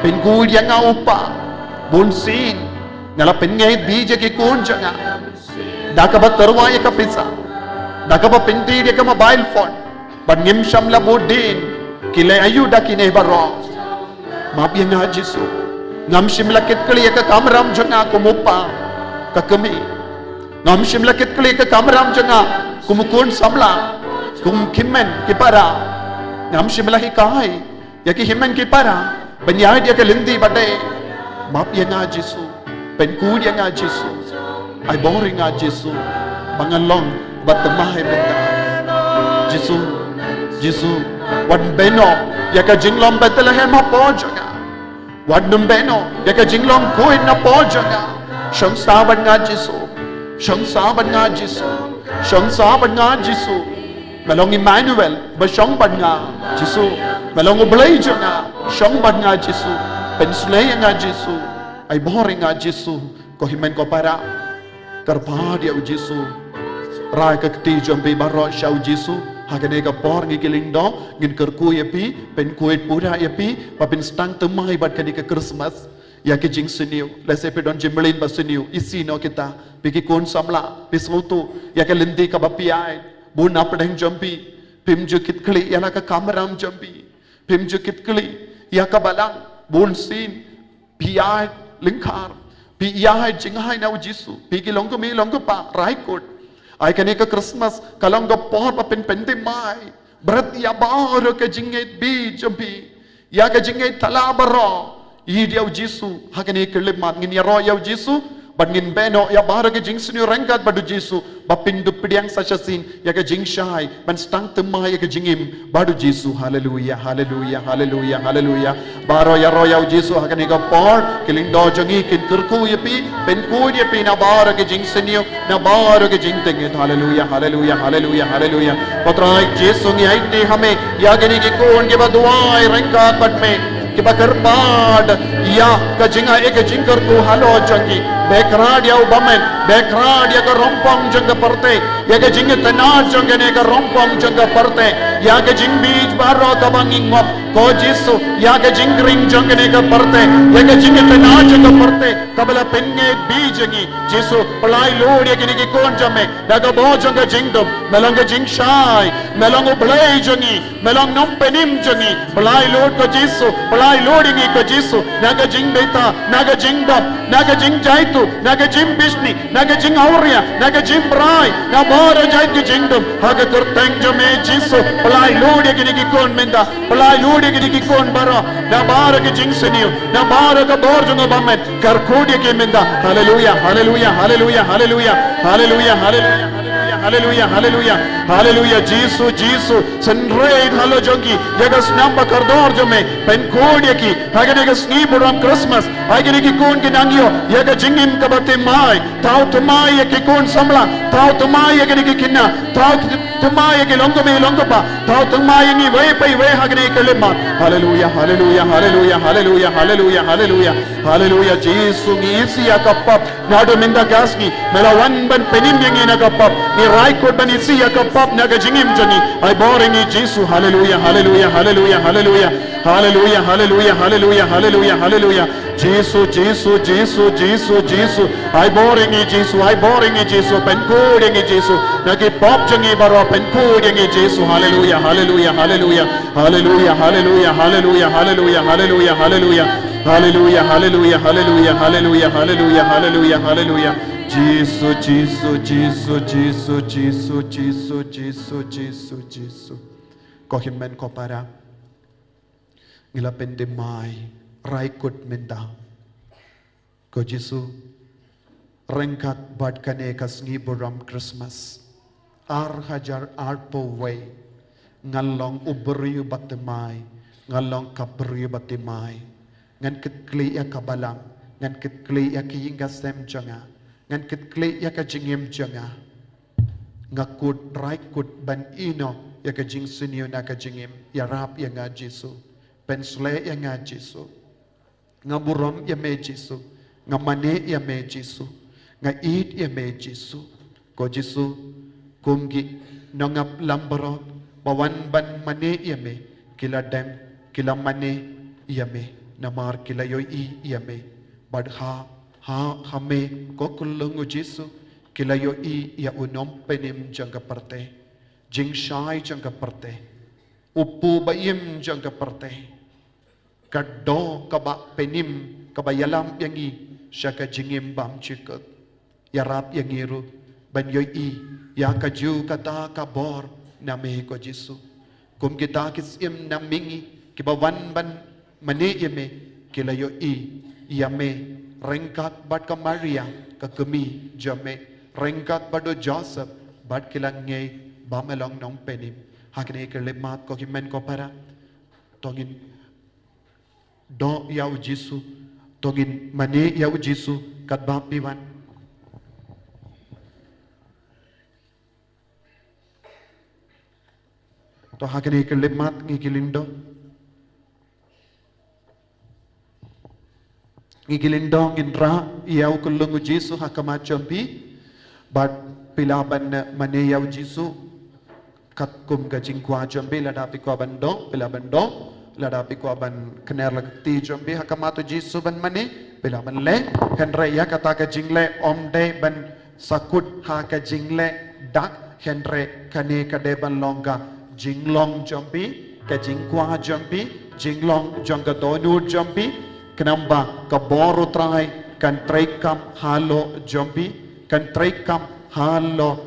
pynkhuid ïa nga u kpa. Bunsien nga la pynngeit bha ïa ki khun jong nga da kaba tyrwa ïa ka pisa, da kaba pyntied ïa ka mobile phone, bad ngim shym la bud dien. Ki leh aïu da kine baroh? Map ïa nga Jisu. Ngam shym la kitkhlieh ïa ka kamram jong nga kum u kpa, ka kmie. Ngam shym la kitkhlieh ïa ka kamram jong nga kum u khun samla, kum ki hynmen ki para. Ngam shym la hikai ïa ki hynmen ki para ban ïaid ïa ka lynti ba dei. Map ïa nga Jisu. Pynkhuid ïa nga Jisu. Ai bor ïa nga Jisu ba ngan long ba thymmai mynta. Jisu, Jisu, wat beh noh ïa ka jinglong Bethlehem hapoh jong nga. Wat nym beh noh ïa ka jinglong khuid napoh jong nga. Shong sah bad nga Jisu. Shong sah bad nga Jisu. Shong sah bad nga Jisu. Me long Emmanuel ba shong bad nga Jisu. Me long U Blei jong nga, shong bad nga Jisu. Pynshlei ïa nga Jisu. Ai bor ïa nga Jisu. Ko hynmen ko para, kyrpad ïa u Jisu. Rai ka kti jong phi baroh sha u Jisu. Ha kane ka por ngi ki lyngdoh ngin kyrkhu ïa phi, pynkhuid pura ïa phi ba phin sdang thymmai bad kane ka Christmas ïa ka jingsniew. Lehse phi don jingmlien ba sniew, isih noh kita. Phi ki khun samla, phi sngewthuh ïa ka lynti kaba phi ïaid. Bun na pdeng jong phi, phim ju kitkhlieh ïa la ka kamram jong phi. Phim ju kitkhlieh ïa ka balang. Bunsien phi ïaid lyngkhar, phi ïaid jngai na u Jisu. Phi ki long kmie long kpa, rai kut. Ai kane ka Christmas ka long ka por ba phin pynthymmai bad ïa baroh ka jingngeit bha jong phi, ïa ka jingngeit thala baroh. Ïeit ïa u Jisu ha kane ka khyllipmat. Ngin ïaroh ïa u Jisu bad ngin beh noh ïa baroh ka jingsniew ryngkat bad u Jisu ba phin dup pdiang sa shisien ïa ka jingshai ban sdang thymmai ïa ka jingim bad u Jisu. Haleluia, haleluia, haleluia, haleluia. Baroh ïaroh ïa u Jisu ha kane ka por. Ki lyngdoh jong ngi kin kyrkhu ïa phi, pynkhuid ïa phi na baroh ka jingsniew, na baroh ka jingtngit. Haleluia, haleluia, haleluia, haleluia. Ko Trai Jisu, ngi aiti ha me ïa kine ki khun kiba duwai ryngkat bad me, kiba kyrpad ïa ka jingaiei ka jingkyrkhu halor jong ki. Beh kyrpad ïa u bymman, beh kyrpad ïa ka rympong jong ka pyrthei, ïa ka jingitynnad jong kane ka rympong jong ka pyrthei, ïa ka jingbit baroh kaba ngi ngop. Ko Jisu, ïa ka jingkring jong kane ka pyrthei, ïa ka jingitynnad jong ka pyrthei kaba la pynngeit bha jong ngi. Jisu, pyllait lut ïa kine ki khun jong me da ka bor jong ka jingdum. Me long ka jingshai, me long U Blei jong ngi, me long Nongpynim jong ngi. Pyllait lut ko Jisu, pyllait lut ïa ngi ko Jisu, na ka jingbthah, na ka jingdom, na ka jingjaituh, na ka jingbishni, na ka jingawria, na ka jingbrai, na baroh jait ka jingdum. Ha ka kyrteng jong me Jisu, pyllait lut ïa kine ki khun mynta, pyllait lut ïa kine ki khun baroh, na baroh ka jingsniew, na baroh ka bor jong u bymman. Kyrkhu ïa ki mynta. Haleluia, haleluia, haleluia, haleluia. Haleluia, haleluia, haleluia, haleluia. Haleluia, Jisu, Jisu. Synreit halor jong ki ïa ka snam ba kordor jong me. Pynkhuid ïa ki ha kane ka sngi burom Christmas. Ai kine ki khun ki nang ïoh ïa ka jingim kaba thymmai. Thaw thymmai ïa ki khun samla, thaw thymmai ïa kine ki khynnah, thaw thymmai ïa ki longkmie longkpa, thaw thymmai ïa ngi iwei pa iwei ha kane ka khyllipmat. Haleluia, haleluia, haleluia, haleluia, haleluia, haleluia. Haleluia, Jisu, ngi isih ïa ka pop. Naduh mynta ka sngi me la wan ban pynim ïa ngi na ka pop. Ngi rai kut ban isih ïa ka pop na ka jingim jong ngi. Ai bor ïa ngi Jisu. Haleluia, haleluia, haleluia, haleluia. Haleluia, haleluia, haleluia, haleluia, haleluia. Jisu, Jisu, Jisu, Jisu, Jisu. Ai bor ïa ngi Jisu, ai bor ïa ngi Jisu. Pynkhuid ïa ngi Jisu na ki pop jong ngi baroh, pynkhuid ïa ngi Jisu. Haleluia, haleluia, haleluia. Haleluia, haleluia, haleluia, haleluia, haleluia, haleluia. Haleluia, haleluia, haleluia, haleluia, haleluia, haleluia, haleluia. Jisu, Jisu, Jisu, Jisu, Jisu, Jisu, Jisu, Jisu, Jisu. Ko hynmen ko para. Ngi la pyndemai, rai kut mynta. Ko Jisu, ryngkat bad kane ka sngi burom Christmas ar hajar arphew wei, nga long u briew ba thymmai, nga long ka briew ba thymmai. Ngan kit khlieh ïa ka balang, ngan kit khlieh ïa ka ïing ka sem jong nga, ngan kit khlieh ïa ka jingim jong nga. Nga kut, rai kut ban ïehnoh ïa ka jingsniew na ka jingim. Ïarap ïa nga Jisu. Pynshlei ïa nga Jisu. Nga burom ïa me Jisu. Nga mane ïa me Jisu. Nga ïeit ïa me Jisu. Ko Jisu, kum ki nongap lam baroh ba wan ban mane ïa me, ki la dem, ki la mane ïa me, namar ki la ïohi ïa me. Bad ha, ha, ha me, ko Kylleng u Jisu, ki la ïohi ïa u nongpynim jong ka pyrthei, jingshai jong ka pyrthei, u pu ba im jong ka pyrthei. Ka doh kaba pynim, kaba ïalam ïa ngi sha ka jingim bymjukut. Ïarap ïa ngi ruh ban ïohi ïa kajuh kata ka bor na me ko Jisu. Kum kita ki syiem na mihngi kiba wan ban mane ïa me, ki la ïohi ïa me ryngkat bad ka Maria ka kmie jong me, ryngkat bad u Joseph, bad ki la ngeit ba me long nongpynim. Ha kane ka khyllipmat ko hynmen ko para, to ngin doh ïa u Jisu, to ngin mane ïa u Jisu katba phi wan. To ha kane ka khyllipmat ngi ki lyngdoh, ngi ki lyngdoh ngin rah ïa u Kylleng u Jisu ha khmat jong phi. Bad phi lah ban mane ïa u Jisu katkum ka jingkwah jong phi. Lada phi kwah ban doh, phi lah ban doh. Lada phi kwah ban kner la ka kti jong phi ha khmat u Jisu ban mane, phi lah ban leh. Hynrei ïa kata ka jingleh ym dei ban sahkut ha ka jingleh dak, hynrei kane ka dei ban long ka jinglong jong phi, ka jingkwah jong phi, jinglong jong ka dohnud jong phi. Khnang ba ka bor u Trai kan treikam halor jong phi, kan treikam halor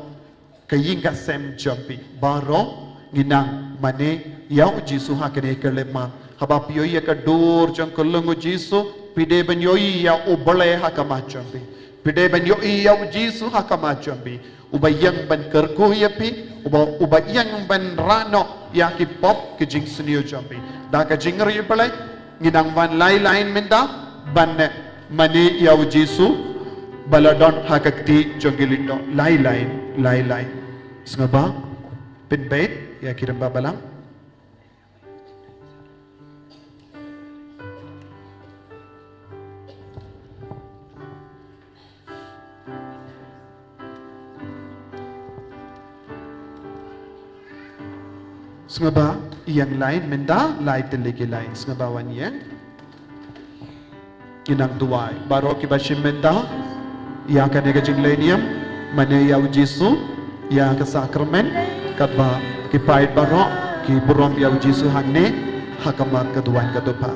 ka ïing ka sem jong phi. Baroh ngi nang mane ïa u Jisu ha kane ka khyllipmat. Haba phi ïohi ïa ka dur jong u Kylleng u Jisu, phi dei ban ïohi ïa u Blei ha khmat jong phi. Phi dei ban ïohi ïa u Jisu ha khmat jong phi, uba ïeng ban kyrkhu ïa phi, uba, uba ïeng ban rah noh ïa ki pop ki jingsniew jong phi. Da ka jingriewblei ngi nang wan lai lain mynta ban mane ïa u Jisu ba la don ha ka kti jong ki lyngdoh. Lai lain, lai lain. Sngewbha pynbeit ïa ki rangbah balang. Sngewbha ïeng lain mynta, lai tylli ki lain. Sngewbha wan ïeng. Ngi nang duwai. Baroh kiba shim mynta ïa kane ka jingleh niam, mane ïa u Jisu ïa ka sakramen, katba ki paid baroh ki burom ïa u Jisu hangne ha khmat ka duwan ka dupha.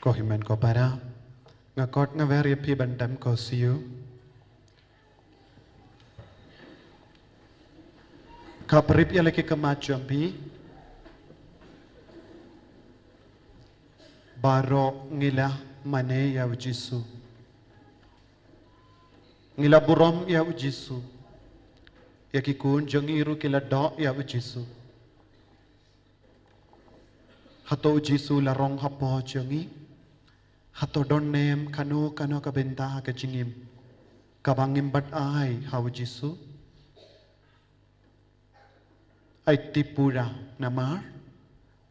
Ko hynmen ko para, nga khot nga wer ïa phi ban dem ko siew. Khaprip ïa la ki khmat jong phi. Baroh ngi la mane ïa u Jisu. Ngi la burom ïa u Jisu. Ïa ki khun jong ngi ruh ki la doh ïa u Jisu. Hato u Jisu la rong hapoh jong ngi? Hato don ne em kano kano ka bynta ha ka jingim kaba ngim bat ai ha u Jisu? Aiti pura namar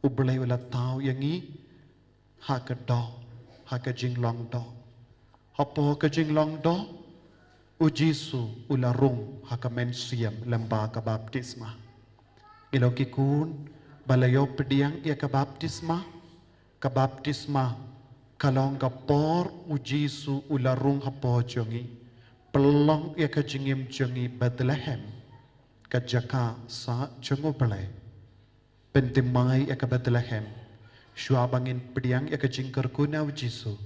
U Blei u la thaw ïa ngi ha ka doh, ha ka jinglong doh. Hapoh ka jinglong doh, u Jisu u la rung ha ka mynsiem lyngba ka baptisma. Ngi long ki khun ba la ïoh pdiang ïa ka baptisma, ka baptisma ka long ka por u Jisu u la rung hapoh jong ngi, pynlong ïa ka jingim jong ngi Bethlehem, ka jaka sah jong U Blei. Pynthymmai ïa ka Bethlehem shuwa ba ngin pdiang ïa ka jingkyrkhu na u Jisu.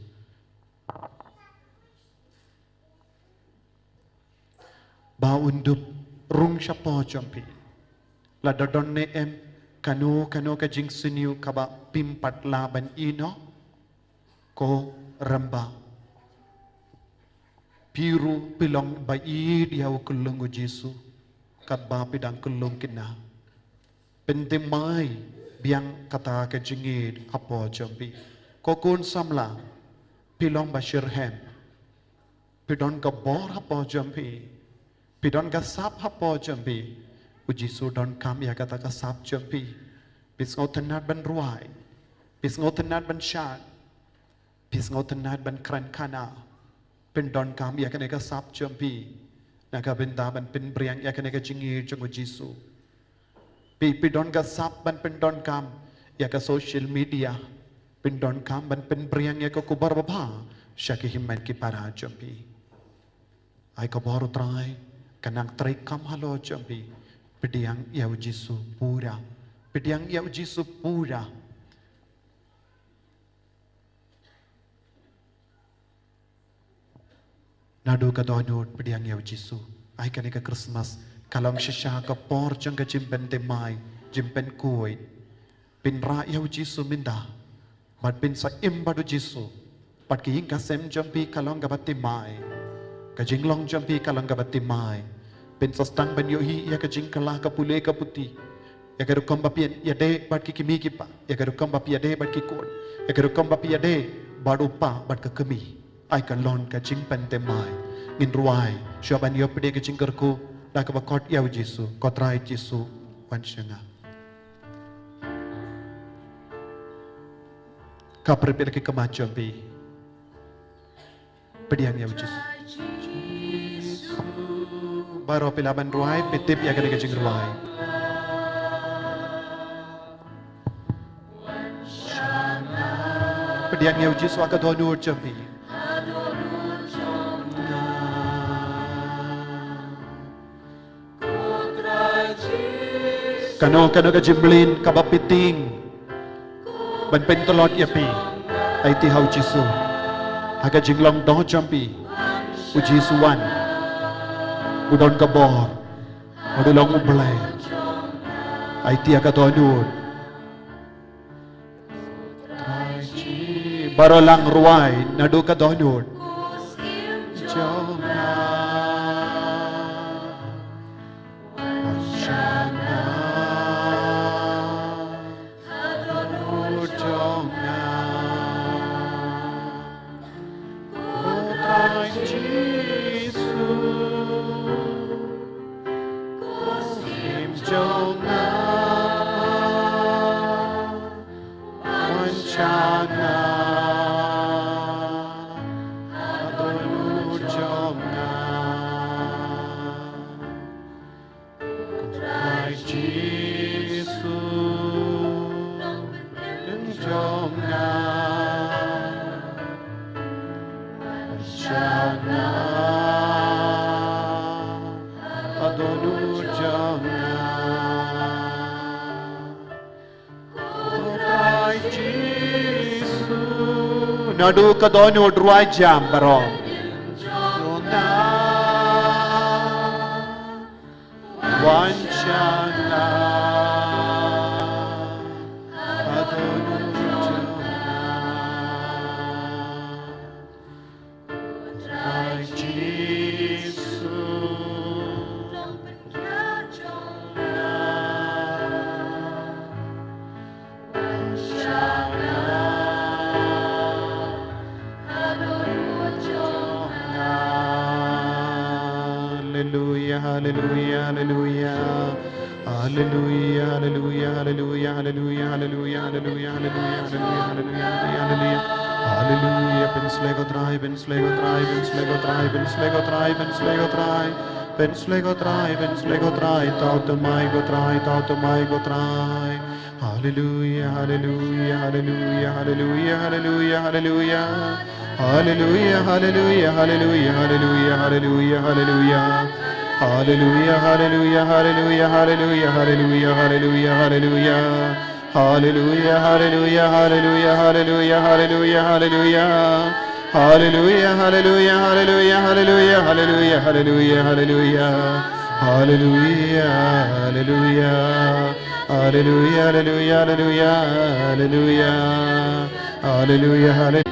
Ba un dup rung shapoh jong phi. Lada don ne em kano kano ka jingsniew kaba phim pat lah ban ïehnoh, ko rangbah, phi ruh phi long ba ïeit ïa u kyllung u Jisu katba phi dang kyllung kine. Pynthymmai biang kata ka jingïeit hapoh jong phi. Ko khun samla, phi long ba shitrhem. Phi don ka bor hapoh jong phi. Phi don ka sap hapoh jong phi. U Jisu donkam ïa kata ka sap jong phi. Phi sngewtynnat ban rwai. Phi sngewtynnat ban shad. Phi sngewtynnad ban kren khana. Pyndonkam ïa kane ka sap jong phi na ka bynta ban pynbriang ïa kane ka jingïeit jong u Jisu. Phi, phi don ka sap ban pyndonkam ïa ka social media. Pyndonkam ban pynbriang ïa ka khubor babha sha ki hynmen ki para jong phi. Ai ka bor u Trai ka nang trei kam halor jong phi. Pdiang ïa u Jisu pura. Pdiang ïa u Jisu pura. Naduh ka dohnud pdiang ïa u Jisu. Ai kane ka Christmas ka long shisha ka por jong ka jingpynthymmai, jingpynkhuid. Pynrah ïa u Jisu mynta. Bad pynsa im bad u Jisu. Bad ka ïing ka sem jong phi ka long kaba thymmai. Ka jinglong jong phi ka long kaba thymmai. Pynsa sdang ban ïohi ïa ka jingkylla ka pule ka puthi. Ïa ka rukom ba phi ïadei bad ki kmie ki kpa. Ïa ka rukom ba phi ïadei bad ki khun. Ïa ka rukom ba phi ïadei bad u kpa bad ka kmie. Ai ka long ka jingpynthymmai. Ngin rwai shuwa ban ïoh pdiang ka jingkyrkhu da kaba khot ïa u Jisu. Ko Trai Jisu, wan sha nga. Khapkhreh ïa ki khmat jong phi. Pdiang ïa u Jisu. Baroh phi lah ban rwai, phi tip ïa kane ka jingrwai. Pdiang ïa u Jisu ha ka dohnud jong phi. Kano kano ka jingmlien kaba phi tieng ban pyntlot ïa phi, aiti ha u Jisu. Ha ka jinglong doh jong phi, u Jisu wan. U don ka bor. U don long U Blei. Aiti ha ka dohnud. Baroh lang rwai naduh ka dohnud. Jong nga. Wan sha nga. Dohnud jong nga. Ko Trai Jisu. Ko Syiem jong nga. Wan sha nga, ha dohnud jong nga. Ko Trai Jisu, jong nga. Wan sha nga, ha dohnud jong nga. Ko Trai Jisu. Naduh ka dohnud rwai jam baroh. Wan sha nga. Ha dohnud jong nga. Trai Jisu, long pynjah jong nga, wan sha nga, ha dohnud jong nga. Haleluya, haleluya, haleluya. Haleluya, haleluya, haleluya, haleluya. Haleluya, haleluya, haleluya, haleluya, haleluya, haleluya. Haleluya, pynsleh ko Trai, pynsleh ko Trai, pynsleh ko Trai, pynsleh ko Trai. Pynsleh ko Trai, pynsleh ko Trai, tau thymmai ko Trai, tau thymmai ko Trai. Haleluya, haleluya, haleluya, haleluya, haleluya, haleluya. Haleluya, haleluya, haleluya, haleluya, haleluya, haleluya. Haleluya, haleluya, haleluya, haleluya, haleluya, haleluya, haleluya. Haleluya, haleluya, haleluya, haleluya, haleluya, haleluya. Haleluya, haleluya, haleluya, haleluya, haleluya, haleluya, haleluya. Haleluya, haleluya. Haleluya, haleluya, haleluya, haleluya. Haleluya, haleluya.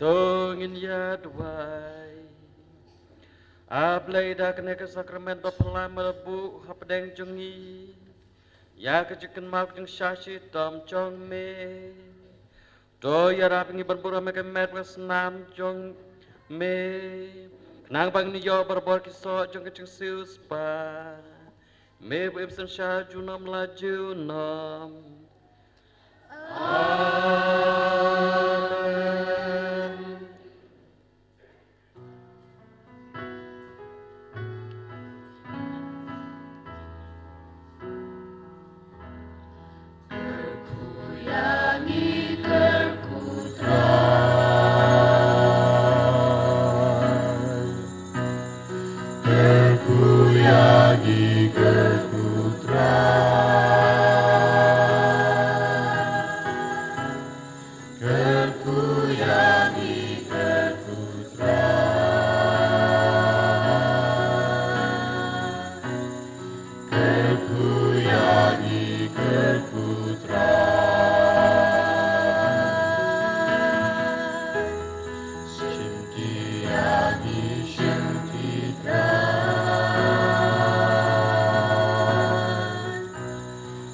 To ngin ïa duwai. A Blei, da kane ka sakramen ba pynlait me la buh hapdeng jong ngi ïa ka jingkynmaw ka jingshah shitom jong me. To ïarap ngi ban burom ïa ka met ka snam jong me, khnang ba ngin ïoh barabor ki soh jong ka jingsiewspah. Me ba im synshar junom la junom. Amen.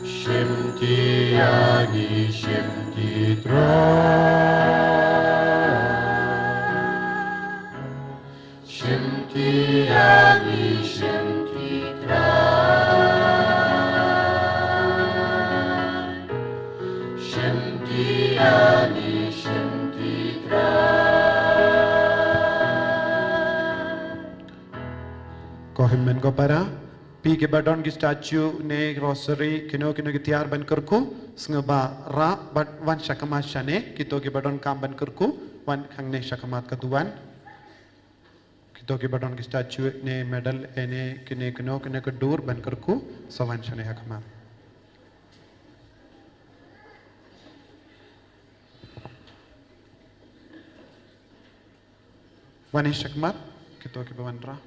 Shim ti ïa ngi, shim ti Trai. Shim ti ïa ngi, shim ti Trai. Shim ti ïa ngi, shim ti Trai. Ko hynmen ko para. Phi kiba don ki statue ne rosary, kino kino ki tiar ban kyrkhu, sngewbha rah bad wan sha khmat shane, kito kiba donkam ban kyrkhu, wan hangne sha khmat ka duwan. Kito kiba don ki statue ne medal ne kine kino kino ki dur ban kyrkhu, sa wan shane ha khmat. Wan sha khmat, kito kiba wanrah.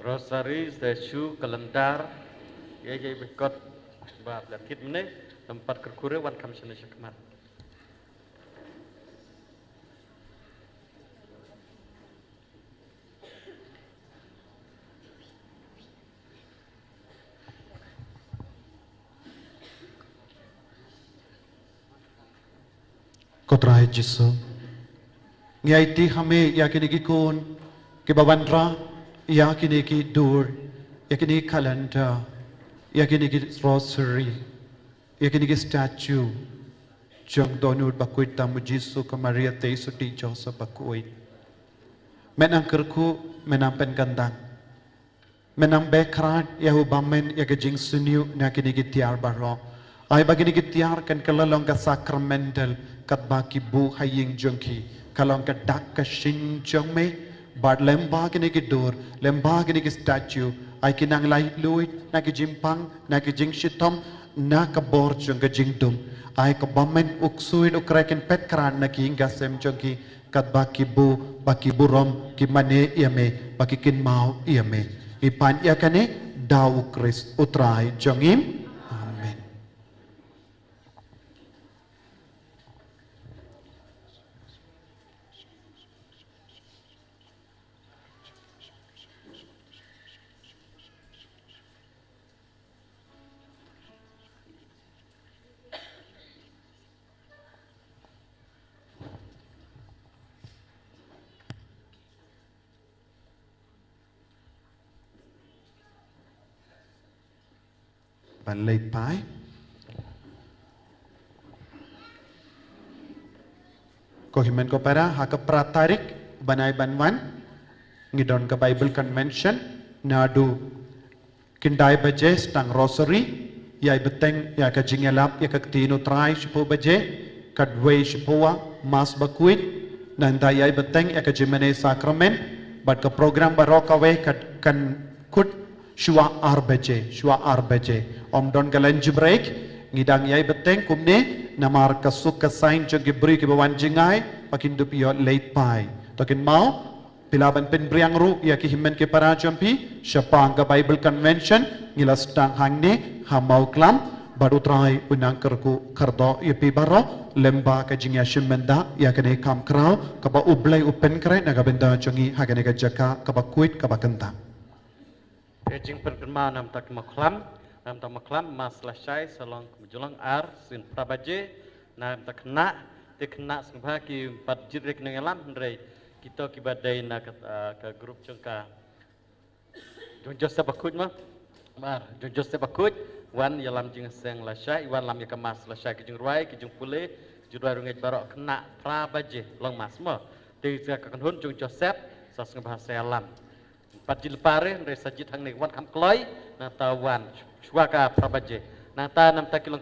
Rosary, statue, calendar, ïa ïa bikot ba pynlait kit mynne, lympat kyrkhu re wan kham shane sha khmat. Ko Trai Jisu, ngi aiti ha me ïa kine ki khun kiba wanrah ïa kine ki dur, ïa kine ki calendar, ïa kine ki rosary, ïa kine ki statue jong u Dohnud bakhuid tam u Jisu, ka Maria Theisotti, Joseph bakhuid. Men nang kyrkhu, men nang pynkyndang. Men nang beh khrat ïa u bymman ïa ka jingsniew na kine ki tiar baroh. Ai ba kine ki tiar kan kylla long ka sacramental katba ki buh ha ïing jong ki. Ka long ka dak ka shyieng jong me. Bad lem bad kine ki dur, lem bad kine ki statue, ai ki nang laitluid na ki jingpang, na ki jingshitom, na ka bor jong ka jingdum. Ai ka bymman, u ksuid u kreh kin peit khrat na ki ïing ki sem jong ki, katba ki buh, ba ki burom, ki mane ïa me, ba ki kynmaw ïa me. Ngi pan ïa kane da u Khrist u Trai jong ngi. Amen. Ban leit phai. Ko hynmen ko para, ha ka phra tarik ban ai ban wan, ngi don ka Bible Convention, naduh khyndai baje sdang Rosary, ïai bteng ïa ka jingïalap ïa ka ktien U Trai shiphew baje, katwei shiphew Mass bakhuid, nangta ïai bteng ïa ka jingmane Sakramen, bad ka program baroh kawei ka kan kut shuwa ar baje, shuwa ar baje. Ym don ka lunch break, ngi dang ïai bteng kumne, namar ka suk ka saiñ jong ki briew kiba wan jngai, ba kin dup ïoh leit phai. To kynmaw, phi lah ban pynbriang ruh ïa ki hynmen ki para jong phi, shaphang ka Bible Convention, ngi la sdang hangne, ha Mawklam, bad U Trai un nang kyrkhu kyrdoh ïa phi baroh, lyngba ka jingïashim bynta, ïa kane ka kam khraw, kaba U Blei u pynkhreh na ka bynta jong ngi, ha kane ka jaka, kaba khuid, kaba kyntang. Ka jingpynkynmaw namar ka Mawklam, namar ka Mawklam, Mass lashai, sa long kumjuh long ar, sien phra baje, namar ka khynnah, te khynnah sngewbha ki pat jied re ki nongïalam, hynrei kito kiba dei na ka, ah, ka group jong ka, jong Joseph bakhuid mo. Mar, jong Joseph bakhuid, wan ïalam jingïaseng lashai, wan lam ïa ka Mass lashai, ki jingrwai, ki jingpule, ki jingrwai rungeit baroh khynnah phra baje, long Mass mo. Te sa ka kynhun jong Joseph, sa sngewbha sa ïalam. Pat jied lypa re, hynrei sa jied hangne wan kham kloi, nangta wan, shuwa ka phra baje. Nangta namar ki long